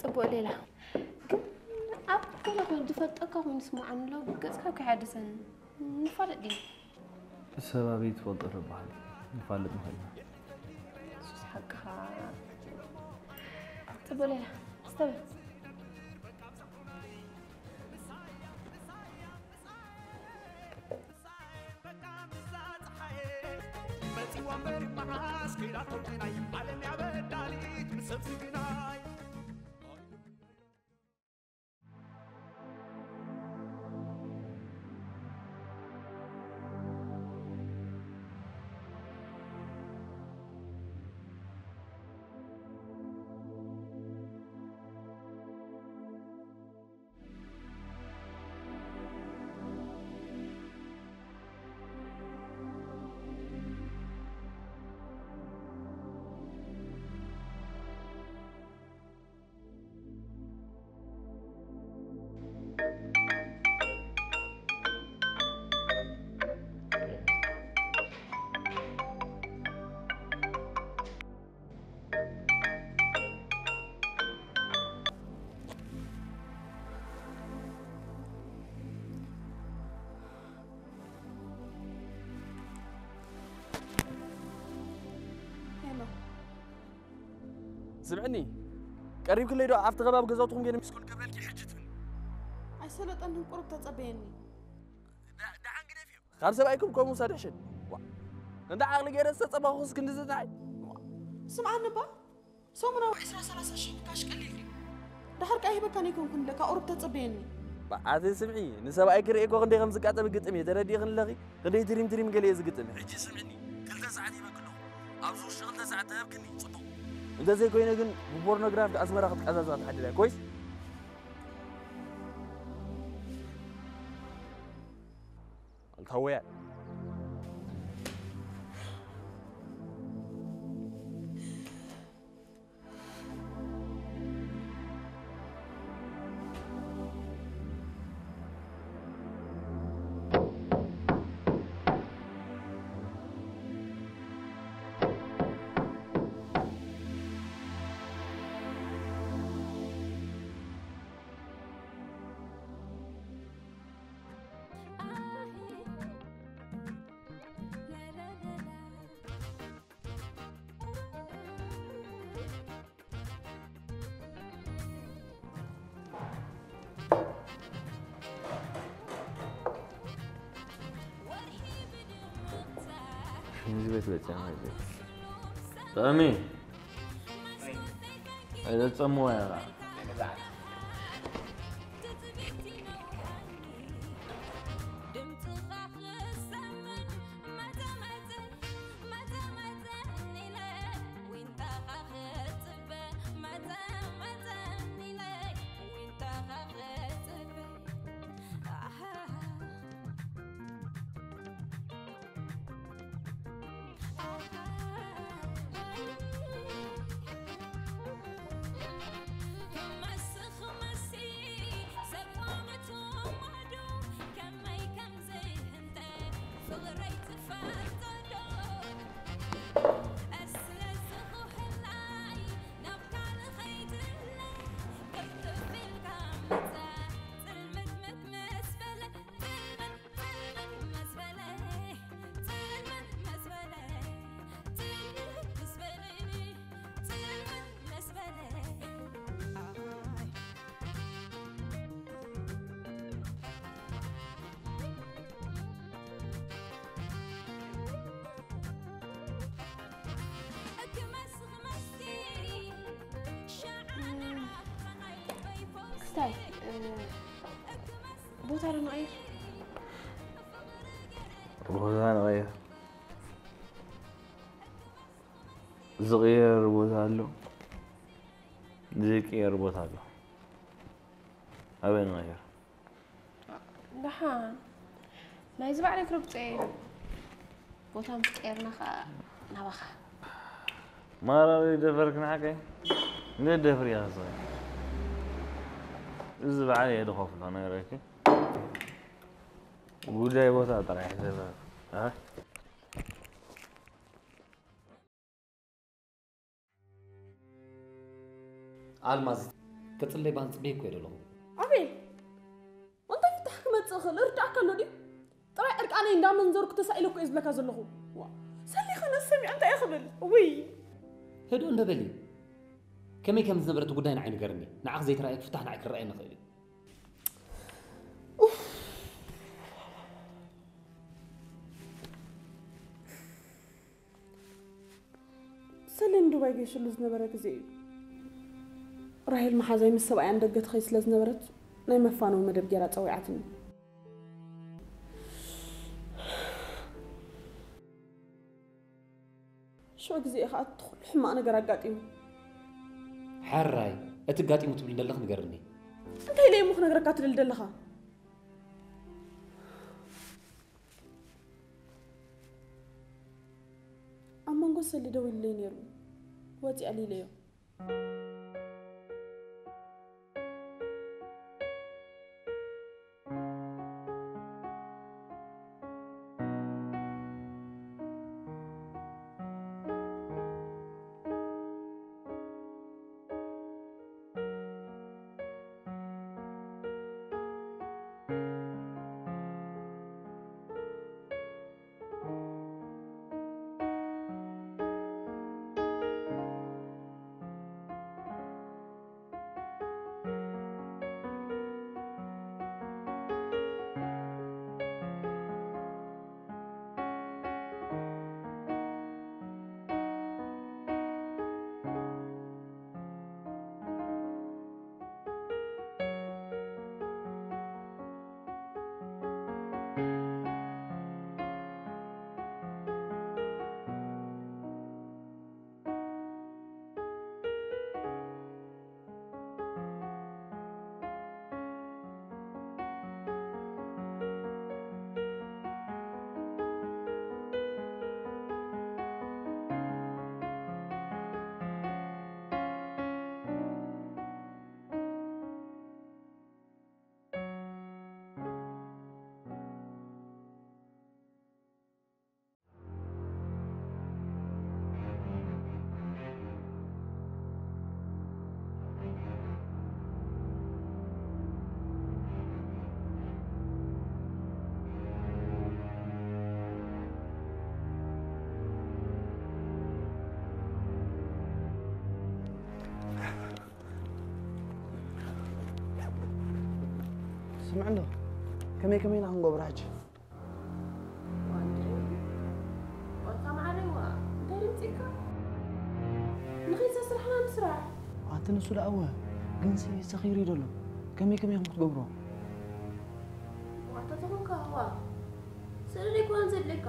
ጽቡቅ ሌላ ግን ኣብ ገለ ኮይኑ ዝፈልጠካ ኮይኑ ስማዓኒ ኣሎ ገጽካ ከይሓደሰኒ ንፋለጥ ድዩ ሰብ ኣበይ ትፈልጦ ዶ በሃል ንፋለጥ ንኽእል ኢና ሱስ ሓቅኻ ጽቡቅ ሌላ ስተበል ስምዕኒ ቀሪብክለይ ዶ ኣብቲ ከባቢ ገዛውትኹም ገይረ ሚስኮል ገብረልኪ ሕጂ ትብል ኣይሰለጠንን ቁሩብ ተጸበየኒ ደሓን ግደፍዮ ካብ ሰብኣይኩም ከምኡ ውሳድ ሕሸን እንዳ ዓቕሊ ገይረ ዝተጸባኹስ ክንዲ ዝታይ ስምዓኒ ባ ሰሙናዊ ዕስራ ሰላሳ ሽሕ ካሽ ቀሊል ድዩ ድሓር ቃ ሂበካ ነይኮንኩን ለካ ቁሩብ ተጸበየኒ ኣቲ ስምዒ ንሰብኣይ ክርኢ እኮ ክንደይ ከም ዝቃጠብ ግጥም እየ ተረዲእኽን ኣለኺ ክንደይ ትሪም ትሪም ገለ እየ ዝግጥም ሕጂ ስምዕኒ ክልተ ሰዓት ሂበክ ኣለኹ ኣብዚ ውሽጢ ክልተ ሰዓት ተህብክኒ ጽቡቕ እንተዘይኮይነ ግን ብፖርኖግራፊ ኣስመራ ክትቀዛዛ ትሓድር እያ ኮይስ ኣንታ ወያ ሽንት ቤት በጽያ ማለት ጠሚ ኣይዘጸምዋ ያራ እንታይ ቦታ ዶ ንቐይር? ቦታ ንቐይር። ዝቕየር ቦታ ኣሎ፣ ዘይቅየር ቦታ ኣሎ። ኣበይ ንቐይር? ደሓን ናይዚ ባዕለይ ክርብፀ እዩ። ቦታ ምስ ቀየርና ኸዓ ናባኻ። ማራ ደፈርክ ንዓቀይ? እንደ ደፍር እያ ኸሰ። እዚ በዓል እየ ድኸፍሎ ነግረኪ። ጉዳይ ቦታ ጥራሕ ዘበ። እ? ኣልማዝ፣ ከጽለይ ባንጽቤ እኮ እየ ዘለኹ። ኣቤል፣ እንታይ ፍታሕ ክመጽእ ይኽእል? እርዳእካ ኣሎ ድዩ? ጥራይ ዕርቃነይ እንዳመንዘርኩ ተሳኢለ እኮ እየ ዝብለካ ዘለኹ። ዋ፣ ሰሊኸ ነዚ ሰሚዐ እንታይ እየ ክብል? ውይ። ህድእ እንዶ በሊ። ከመይ ከም ዝነበረት ጉዳይ ንዓይ ንገርኒ። ንዓኽ ዘይተራእየክ ፍታሕ ንዓይ ክረኣየኒ ይኽእል እዩ። ኡፍ። ሰሌን ዱባይ ገይሽሉ ዝነበረ ግዜ እዩ። ራሄል መሓዛይ ምስ ሰብኣያ ንደገ ትኸይድ ስለ ዝነበረት ናይ መፋነዊ መደብ ገይራ ጸዊዓትኒ። ሽዑ ግዜ እዩ ኸዓ እቲ ኩሉ ሕማቕ ነገር ኣጋጢሙ። ሕራይ፣ እቲ ኣጋጢሙ ትብሊ እንደለኽ ንገርኒ። እንታይ ኢለ እሞ ክነግረካ ትደሊ ደለኻ? ኣብ መንጎ ሰሊ ደው ኢሉለይ ነይሩ። ወፂኣ ኢለዮ። ስምዕ እንዶ፣ ከመይ ከመይ ኢና ክንገብሮ ሕጂ? ዋንታ መዓረይዋ፣ እንታይ ድምፂካ? ንኸይድ ስራሕና ምስራሕ። ኣቲ ንሱ ደኣ እወ፣ ግን ሲ ሰኺሩ እዩ ዘሎ። ከመይ ከመይ ኢኹም ክትገብርዎ? ዋንታ ተኾንካ፣ ዋ፣ ስእሊ ዘይኮነን ዘድልየካ።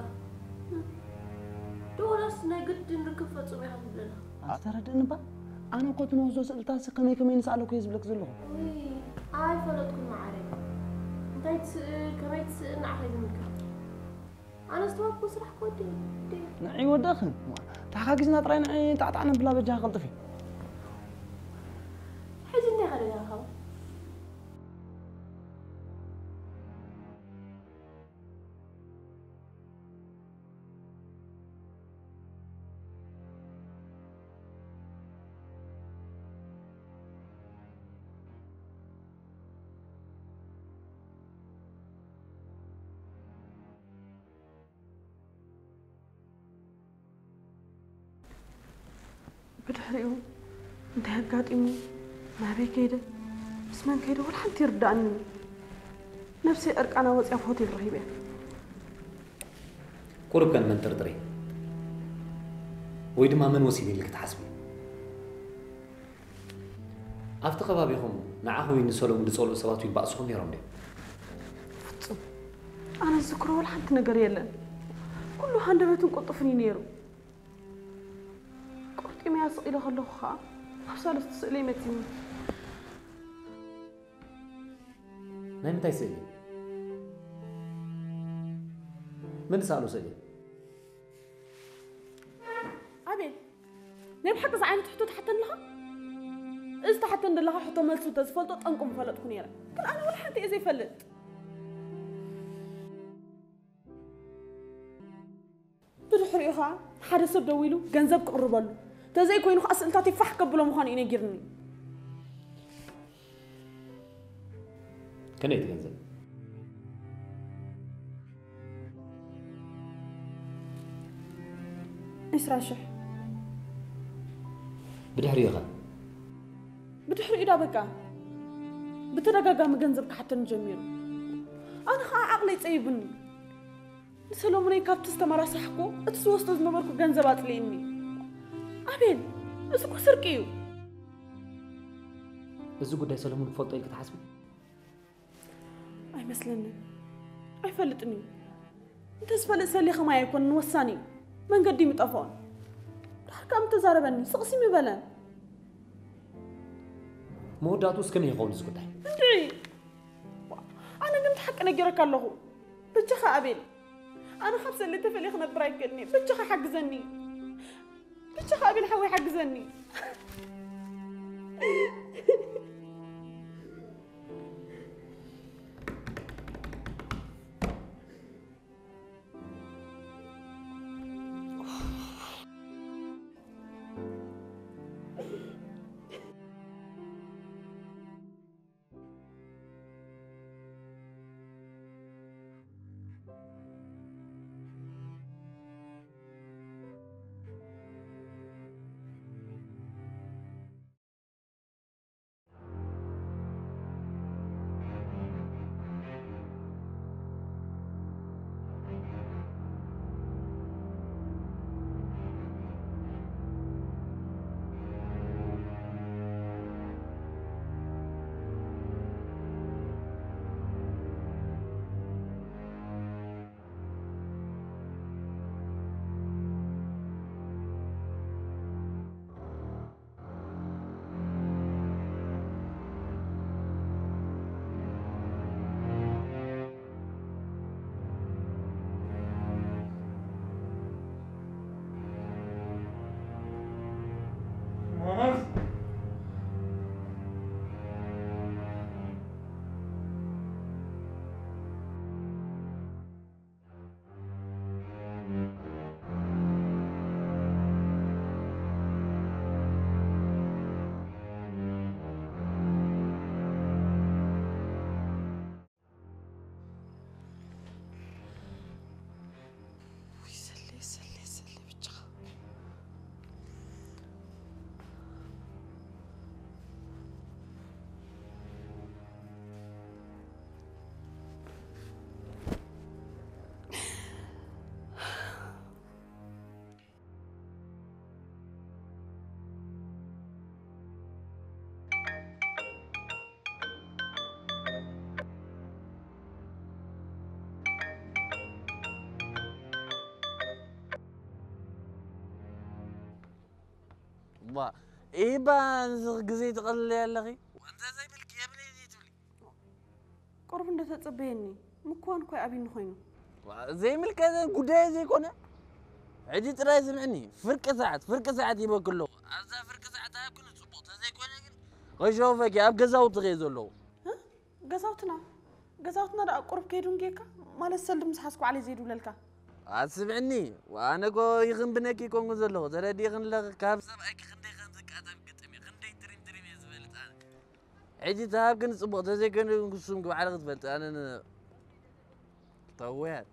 ዶ ወላስ ናይ ግድን ርክብ ፈጽሙ ኢኻ ትብለና? ኣስተረድእኒ እባ። ኣነ እኮ እቲ ንወስዶ ስእልታትሲ ከመይ ከመይ ንስኣለኩ እየ ዝብለክ ዘለኹ። ውይ፣ ኣይፈለጥኩን መዓረይ። እንታይ ትስእል፣ ከመይ ትስእል ንዓኻ እዩ ዝምልከት። ኣነ ዝተዋህብኩ ስራሕ ክወዲ እየ። ንዒ ወደኽን። ተሓጋጊዝና ጥራይ ንዒ ጣዕጣዕ ነብላ በጃኻ ቀልጥፊ። ሕጂ እንታይ ኢኻ ደሊኻ? ብድሕሪኡ እንታይ ኣጋጢሙ፣ ናበይ ከይደ፣ ምስ መን ከይደ፣ ወላ ሓንቲ ይርድኣኒ። ነብሰይ ዕርቃና ወፂኣ ኣብ ሆቴል ረኺበያ። ቁሩብ ከ ንመን ጥርጥሪ? ወይ ድማ መን ወሲዱ ኢልኪ ትሓስቢ? ኣብቲ ከባቢኹም ንዓኹም ንሰሎሙን ዝጸልኡ ሰባት እውን ባእስኹም ነይሮም ድዮም? ፍጹም ኣነ ዝዝክሮ ወላ ሓንቲ ነገር የለን። ኩሉ ሃንደበትን ቅልጡፍን እዩ ነይሩ። ቆርጢመያ ስቕ ኢለ ከለኹ ኸኣ ኣብ ሳልስቲ ስእለይ መጺኒ። ናይ ምንታይ ስእሊ? መን ዝሰኣሎ ስእሊ? ኣቤል ናይ ብሓቂ እዚ ዓይነት ሕቶ ትሓተኒ ኣለኻ? እዚ ትሓተኒ ዘለኻ ሕቶ መልሱ እንተዝፈልጦ ጠንቁ ምፈለጥኩ ነይረ። ግን ኣነ ወላ ሓንቲ እየ ዘይፈልጥ። ብድሕሪኡ ኸዓ ሓደ ሰብ ደዊሉ ገንዘብ ክቕርበሉ፣ ተዘይኮይኑ ኸዓ ስእልታተይ ፋሕ ከብሎ ምዃኑ እዩ ነጊርኒ። ከመይ እቲ ገንዘብ? ዒስራ ሽሕ። ብድሕሪኡ ኸ? ብድሕሪኡ ዳ በቃ ብተደጋጋሚ ገንዘብ ክሓተኒ ጀሚሩ። ኣነ ኸዓ ዓቕለይ ጸይቡኒ። ንሰሎሙነይ ካብቲ ዝተመራሳሕኩ እቲ ዝወስዶ ዝነበርኩ ገንዘብ ኣጽሊእኒ። ኣቤል፣ እዚ እኮ ስርቂ እዩ። እዚ ጉዳይ ሰለሙን ክፈልጦ ኢልኪ ትሓስቢ? ኣይመስለንን። ኣይፈልጥን እዩ። እንተዝፈልጥ ሰሊኸ ማይ ኣይኮንን ወሳኒ እዩ። መንገዲ ምጠፍኦን። ድሓር ከኣ ምተዛረበኒ፣ ስቕሲ ምበለን። መወዳእትኡስ ከመይ ይኸውን እዚ ጉዳይ? እንድዒ። ኣነ ግን እቲ ሓቂ ነጊረካ ኣለኹ። በጃኻ ኣቤል። ኣነ ካብ ሰለይ ተፈልየ ክነብር ኣይክእልን እየ። በጃኻ ሓግዘኒ። በጃኻ ኣቤል ሓወይ ሓግዘኒ። ዋ ኢባ ንስኺ ግዜ ትቐልለይ ኣለኺ። ወንዘ ዘይብልኪ የብለይ ዘይትብሊ። ቁሩብ እንዶ ተጸበየኒ ምኳን እኮ ኣብይኒ ኮይኑ። ዘይምልከተን ጉዳይ ዘይኮነ። ሕጂ ጥራይ ስምዕኒ፣ ፍርቂ ሰዓት ፍርቂ ሰዓት ይበኪ ኣለኹ። ኣብዛ ፍርቂ ሰዓት ሃብክኒ ጽቡቕ፣ ተዘይኮነ ግን ከሸውፈኪ ኣብ ገዛውቲ ከየ ዘለኹ። ገዛውትና ገዛውትና ደኣ ቁሩብ ከይዱን ጌካ ማለት ሰልዲ ምስ ሓዝኩ ዓለይ ዘይድውለልካ። ኣስምዕኒ፣ ኣነ ኮ ይኽንብነኪ ይኮንኩ ዘለኹ፣ ተረዲእኽን ኣለኺ። ካብ ሰብኣይኪ ክንደይ ከም ዝቃጠብ ግጥም እየ፣ ክንደይ ድሪም ድሪም እየ ዝፈልጥ ኣነ። ሕጂ ተሃብክን ጽቡቕ፣ ተዘይኮይኑ ግን ክሱም ክባዕልኺ ትፈልጥ ኣነ ን-፣ ተወያት።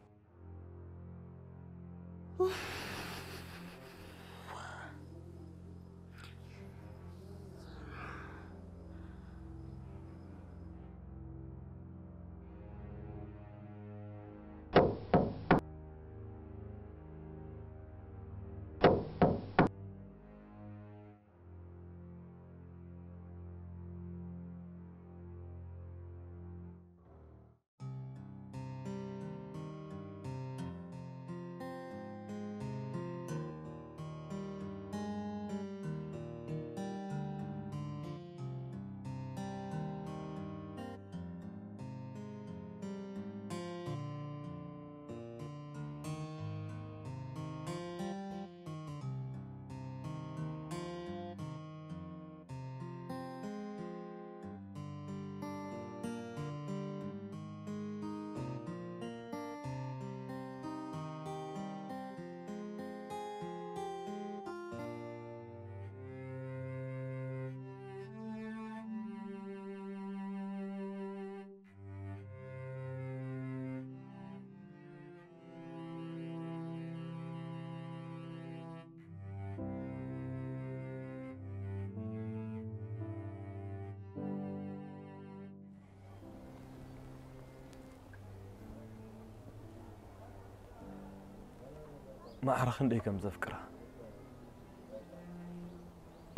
ማዕረ ክንደይ ከም ዘፍቅራ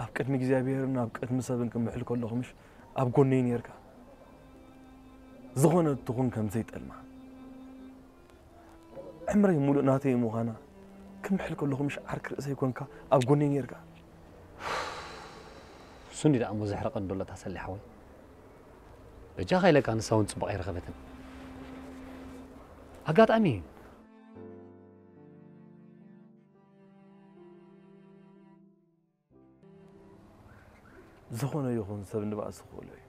ኣብ ቅድሚ እግዚኣብሔርን ኣብ ቅድሚ ሰብን ክምሕል ከለኹ ምሽ ኣብ ጎነይ ነርካ። ዝኾነ ትኹን ከም ዘይጠልማ ዕምረይ ሙሉእ ናተይ ምዃና ክምሕል ከለኹ ምሽ ዓርክ ርእሰይ ኮንካ ኣብ ጎነይ ነርካ። እሱ እንዲ ደኣ እሞ ዘሕርቐኒ ዶሎ ታሰሊ ሓወይ። በጃኻ ኢለካ ንሳ እውን ጽቡቕ ኣይረኸበትን። ኣጋጣሚ እዩ። ዝኾነ ይኹን ሰብ ንባእሲ ክኽእሎ እዩ።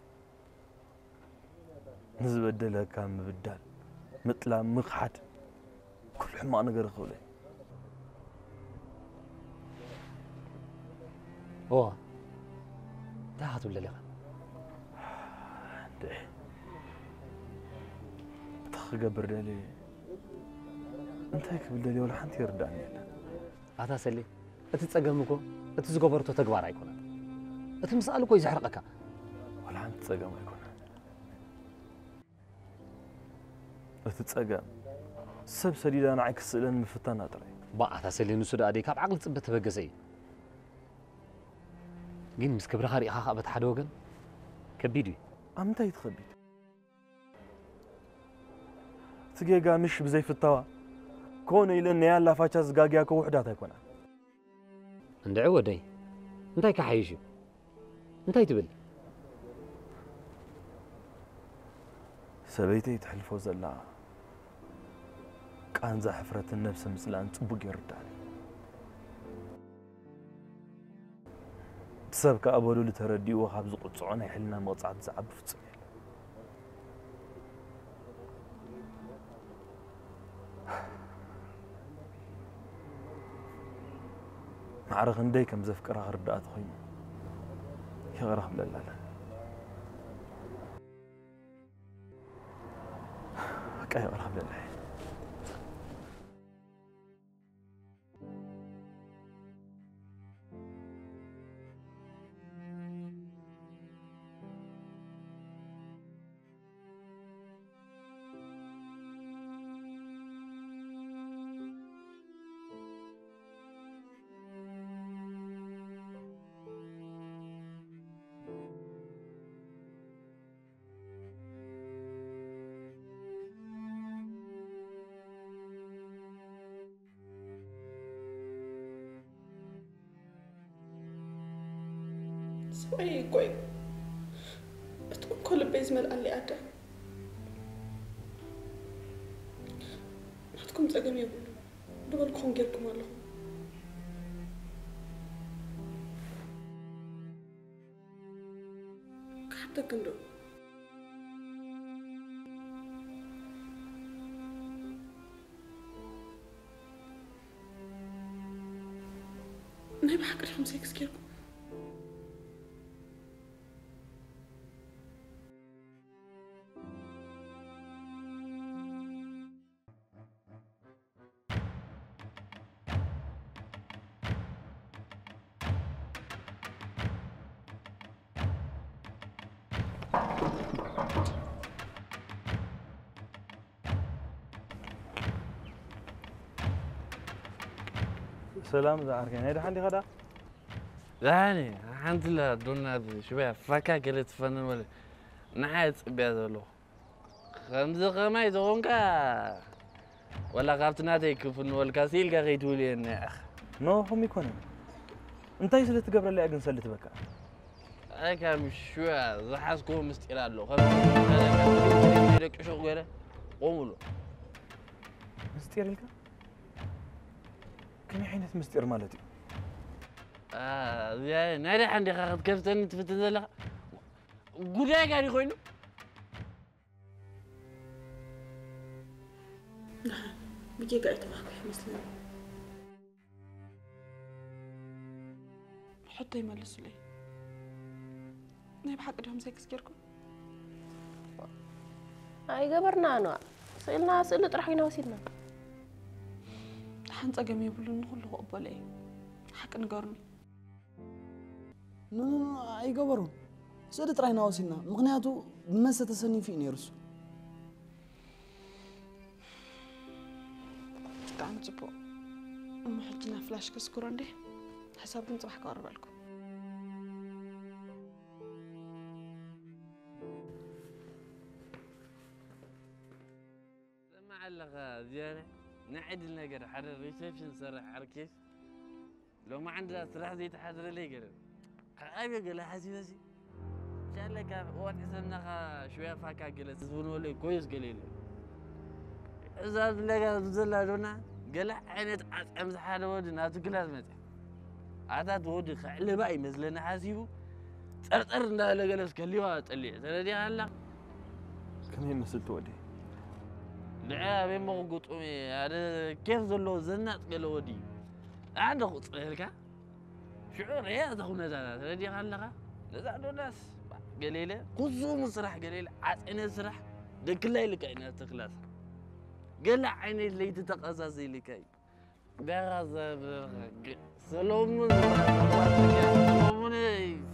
ንዝበደለካ ምብዳል፣ ምጥላም፣ ምኽሓድ ኩሉ ሕማቕ ነገር ክኽእሎ እዩ። እዋ እንታይ ክትብል ደሊኻ? እንታይ ክገብር ደልየ እንታይ ክብል ደልየ ወላ ሓንቲ ይርዳእኒ የለን። ኣታ ሰሌ እቲ ጸገም እኮ እቲ ዝገበርቶ ተግባር ኣይኮነን። እቲ ምስኣል እኮ እዩ ዘሕርቐካ። ወላ ሓንቲ ጸገም ኣይኮነን። እቲ ጸገም ሰብ ሰዲዳ ንዓይ ክስእለኒ ምፍታና ጥራይ። ባእ ኣታ ሰሌ ንሱ ደኣ ደይ ካብ ዓቕሊ ጽበት ተበገሰ እዩ። ግን ምስ ክብርኻ ርኢኻ ከኣ በቲ ሓደ ወገን ከቢድ እዩ። ኣብ ምንታይ እዩ እቲ ከቢድ? እቲ ጌጋ ምሽ ብዘይፍታዋ ኮነ ኢለን ናይ ኣላፋቻ ዝጋግያ እኮ ውሑዳት ኣይኮናን። እንድዒ ወደይ እንታይ ክሓይሽ እዩ? እንታይ ትብል? ሰበይተይ ትሕልፎ ዘላ ቃንዛ ሕፍረትን ነብሰ ምጽላእን ጽቡቕ ይርዳኒ። እቲ ሰብ ከኣ በደሉ ተረዲእዎ ካብ ዝቕጽዖ ናይ ሕልና መቕጻዕቲ ዝዓቢ ፍጹም የለን። ማዕረ ክንደይ ከም ዘፍቅራ ክርድኣ ተኾይኑ ይቕረ ክብለላ ኣለኒ። በቃ ይቕረ ክብለላ እየ። ሰብኣየይ እኮ እዩ እቲ እንኮ ልበይ ዝመልኣለይ ኣደ። ናትኩም ጸገም የብሉን ዝበልኩኹም ጌርኩም ኣለኹም። ክሓተክን ዶ? ናይ ብሓቂ ዲኹም ሴክስ ጌርኩም? ሰላም ዝዓርከይ፣ ናይ ደሓን ዲኻ ደኣ? ደሓን እየ። ሓንቲ ኣላ ኣዶና ሽበያ ፋካ ገለ ትፈንን ወለ ንዓይ እጽብያ ዘለኹ። ከምዚ ከማይ ተኾንካ ወላ ካብቲ ናተይ ክፍንወልካ ስኢልካ ከይትውልየኒ ኢኻ። ኖ ከምኡ ኣይኮነን። እንታይ ስለ ትገብረለይ እያ ግን ሰልዲ ትበካ? ኣይ ካብ ሽበያ ዝሓዝክዎ ምስጢር ኣሎ። ከም ናይ ደቂ ሹቕ ገለ ቆሙሉ። ምስጢር ኢልካ? ከመይ ዓይነት ምስጢር ማለት እዩ? እዚኣ ናይ ደሓን ዲኻ ክትከፍተኒ ትፍትን ዘለኻ? ጉዳይካ ድዩ ኮይኑ? ደሓን ብጌጋ ኣይተዋህኩ ይመስለኒ። ሕቶ ይመልሱለይ። ናይ ብሓቂ ዲኹም ሴክስ ጌርኩም? ኣይገበርናን። ስእልና ስእሊ ጥራሕ ኢና ወሲድና። ደሓን ጸገም የብሉን፣ ንኹሉ ክቕበሎ እየ። ሓቂ ንገሩኒ። ኖ፣ ኖ፣ ኖ፣ ኣይገበሩን። ስእሊ ጥራይ ኢና ወሲድና። ምኽንያቱ ብመስተ ተሰኒፉ እዩ ነይሩ እሱ። ብጣዕሚ ጽቡቕ። እሞ ሕጂ ናብ ፍላሽ ክስክሮ እንዴ? ሕሳብ ግን ጽባሕ ክቐርበልኩም። ሰማዕ ኣለኻ ዝያነ፣ ናይ ዕድል ነገር ሓደ ሪሴፕሽን ዝሰርሕ ዓርኬስ ሎማዓንቲ ስራሕ ዘይተሓድረለይ ገለ። ኣበይ ገለ ሓሲበሲ? ሻለካ እዋን ሕሰብናኻ ሽውያ ፋካ ገለ ትዝብንበለይ ኮይስ ገለ የለ። እዛ ዝለጋ ዝዘላ ዶና ገለ ዓይነት ዓፀም ዝሓደ ወዲ ናቱ ክላስ መፀ። ኣታት ወዲ ክዕልባ ይመስለኒ ሓሲቡ ፀርፀር እንዳበለ ገለስ ከሊዋ ጠሊዕ ተረዲኻ ኣላ። ከመይ ይመስል ትወዲ? ድዐ ኣበይ መኽጉጡም ሓደ ኬፍ ዘለዎ ዘናጥ ገለ ወዲ እዩ። ኣንደ ቁፅርካ ሽዑ ርያ እዛ ኩነታታ ተረዲኻ ኣለኻ። ነዛ ዶናስ ገሌለ ኩዙሙ ስራሕ ገሌለ ዓፀነ ስራሕ ደክላይ ልካ ኢና ተክላስ ገለ ዓይነት ለይቲ ተቐዛዘ ኢልካ እዩ። ደኻ ዘብርኸ ሰሎሙን ሰሎሙን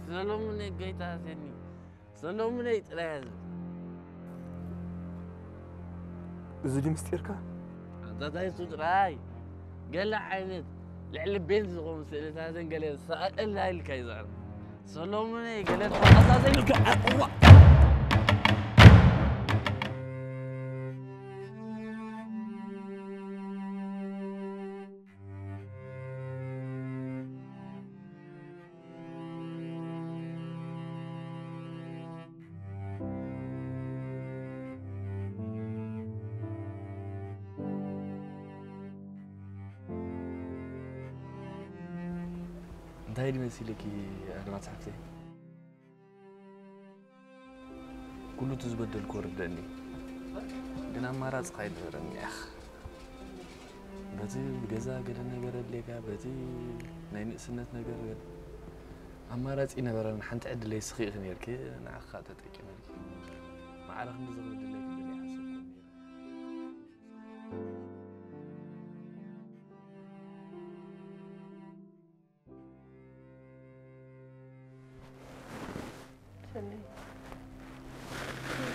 ሰሎሙን ጎይታ ሰኒ ሰሎሙን ጥራይ ዝብል እዚ ድዩ ምስጢርካ? ኣንታታይ እሱ ጥራይ ገለ ዓይነት ልዕሊ ቤንዝ ዝኾኑ ስእልታትን ገለ ሰኣቀላ ኢልካ ይዛረብ። ሰሎሙን ገለ ተመሳሳሊ እንታይ ድመሲልኪ ኣድማስ ሓፍተይ? ኩሉ እቲ ዝበደልኩ ርደኒ ግን ኣማራፂ ካይነበረኒ ያኽ በቲ ገዛ ገለ ነገር ኣድልየካ በቲ ናይ ንእስነት ነገር ኣማራፂ ነበረን ሓንቲ ዕድለይ ስኺእኺ ነርኪ ንዓኻ ተጠቂመልኪ ማዕረ ክንዲ ዝኽብል ድለይክ ድለይ ሓሰብኩ ነይረ ሰናይ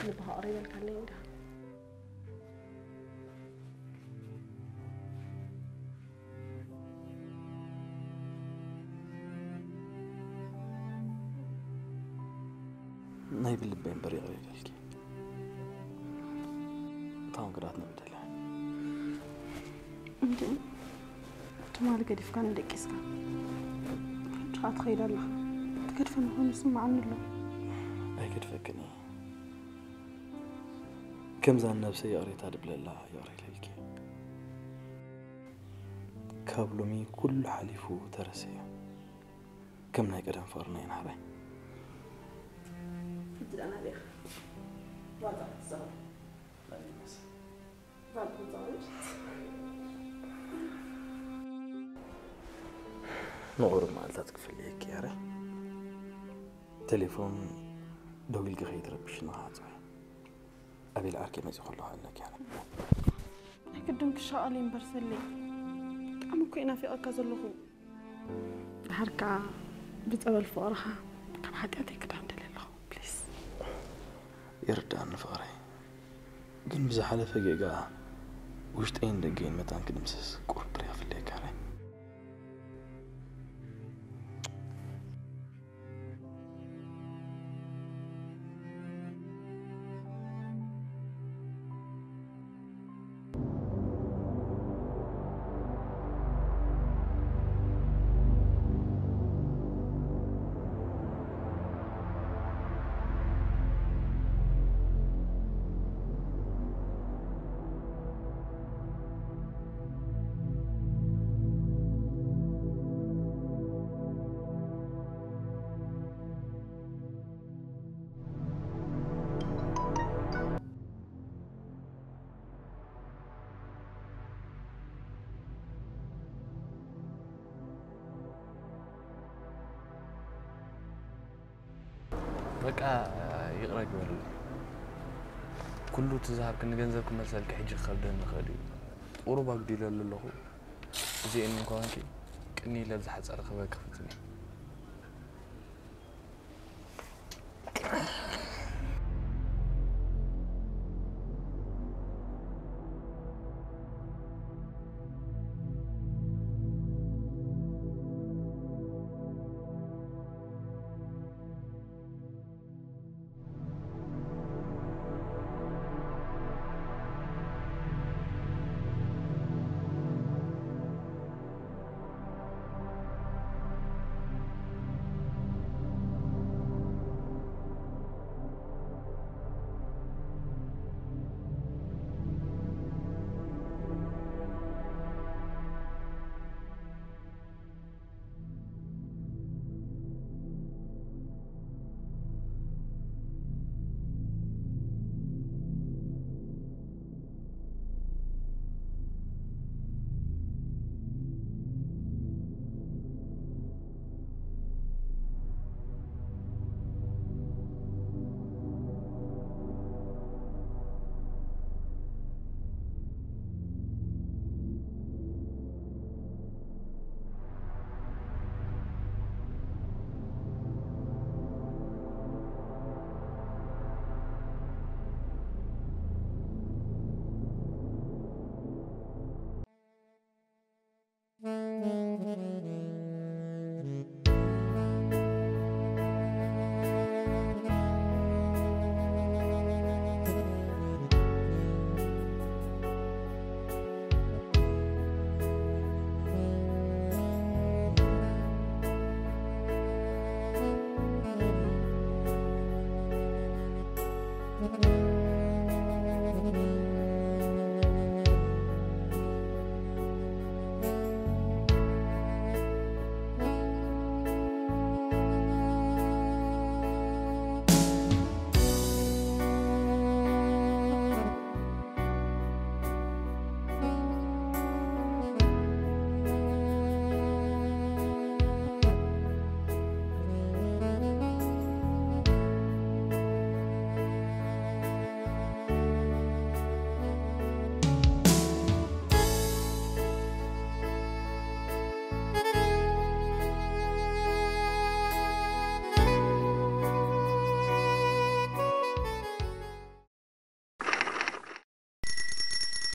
ልብኻ ቅሪበልካ ኣለይ እንዳ ናይ ብልበይ እምበር ይቕር ይበልኪ እታውን ግራት ንብደላ እንዴ ትማሊ ገዲፍካን ደቂስካ ሕጂ ከዓ ትኸይድ ኣለኻ ትገድፈኒ ኮይኑ ስማዓኒ ኣሎ ኣይገድፈክን እየ ከምዛ ነብሰ ይቕሬታ ድብለላ ይቕሬ ኢለልኪ ካብ ሎሚ ኩሉ ሓሊፉ ተረስዮ ከም ናይ ቀደም ፍቕርና ይንሃራይ ሕጂ ደኣ ናበይ ኢኻ ዋዛ ክትዛወር ናበይ መስ ባል ክትዛወር ንቑሩብ መዓልታት ክፍለየኪ ያረ ቴሌፎን ደዊልኪ ከይትረብሽኒ ክሓጽበ ኣቤል ዓርከይ መጺኡ ከለኹ ኣለኪ ያረ ናይ ግድን ክሻቐል እምበር ሰለይ ብጣዕሚ እኮ እየ ናፊቐካ ዘለኹ ድሓር ከዓ ብፀበል ፍቕርኻ ካብ ሓጢኣተይ ክዳን ደልየ ኣለኹ ፕሊስ ይርዳእኒ ፍቕረይ ግን ብዝሓለፈ ጌጋ ውሽጠይን ደገይን መታን ክድምስስ ቁርብ ርያ ፍለየካ ረ በቃ ይቕረ ግበርልኝ። ኩሉ እቲ ዝሃብክኒ ገንዘብ ክመልሰልኪ ሕጂ ክኸብደኒ ይኽእል እዩ። ቁሩብ ኣጉዲለሉ ኣለኹ። እዚኤን እንኳንኪ ቅኒ ኢለ ብዝሓጸረ ክህበኪ ክፍትን እየ።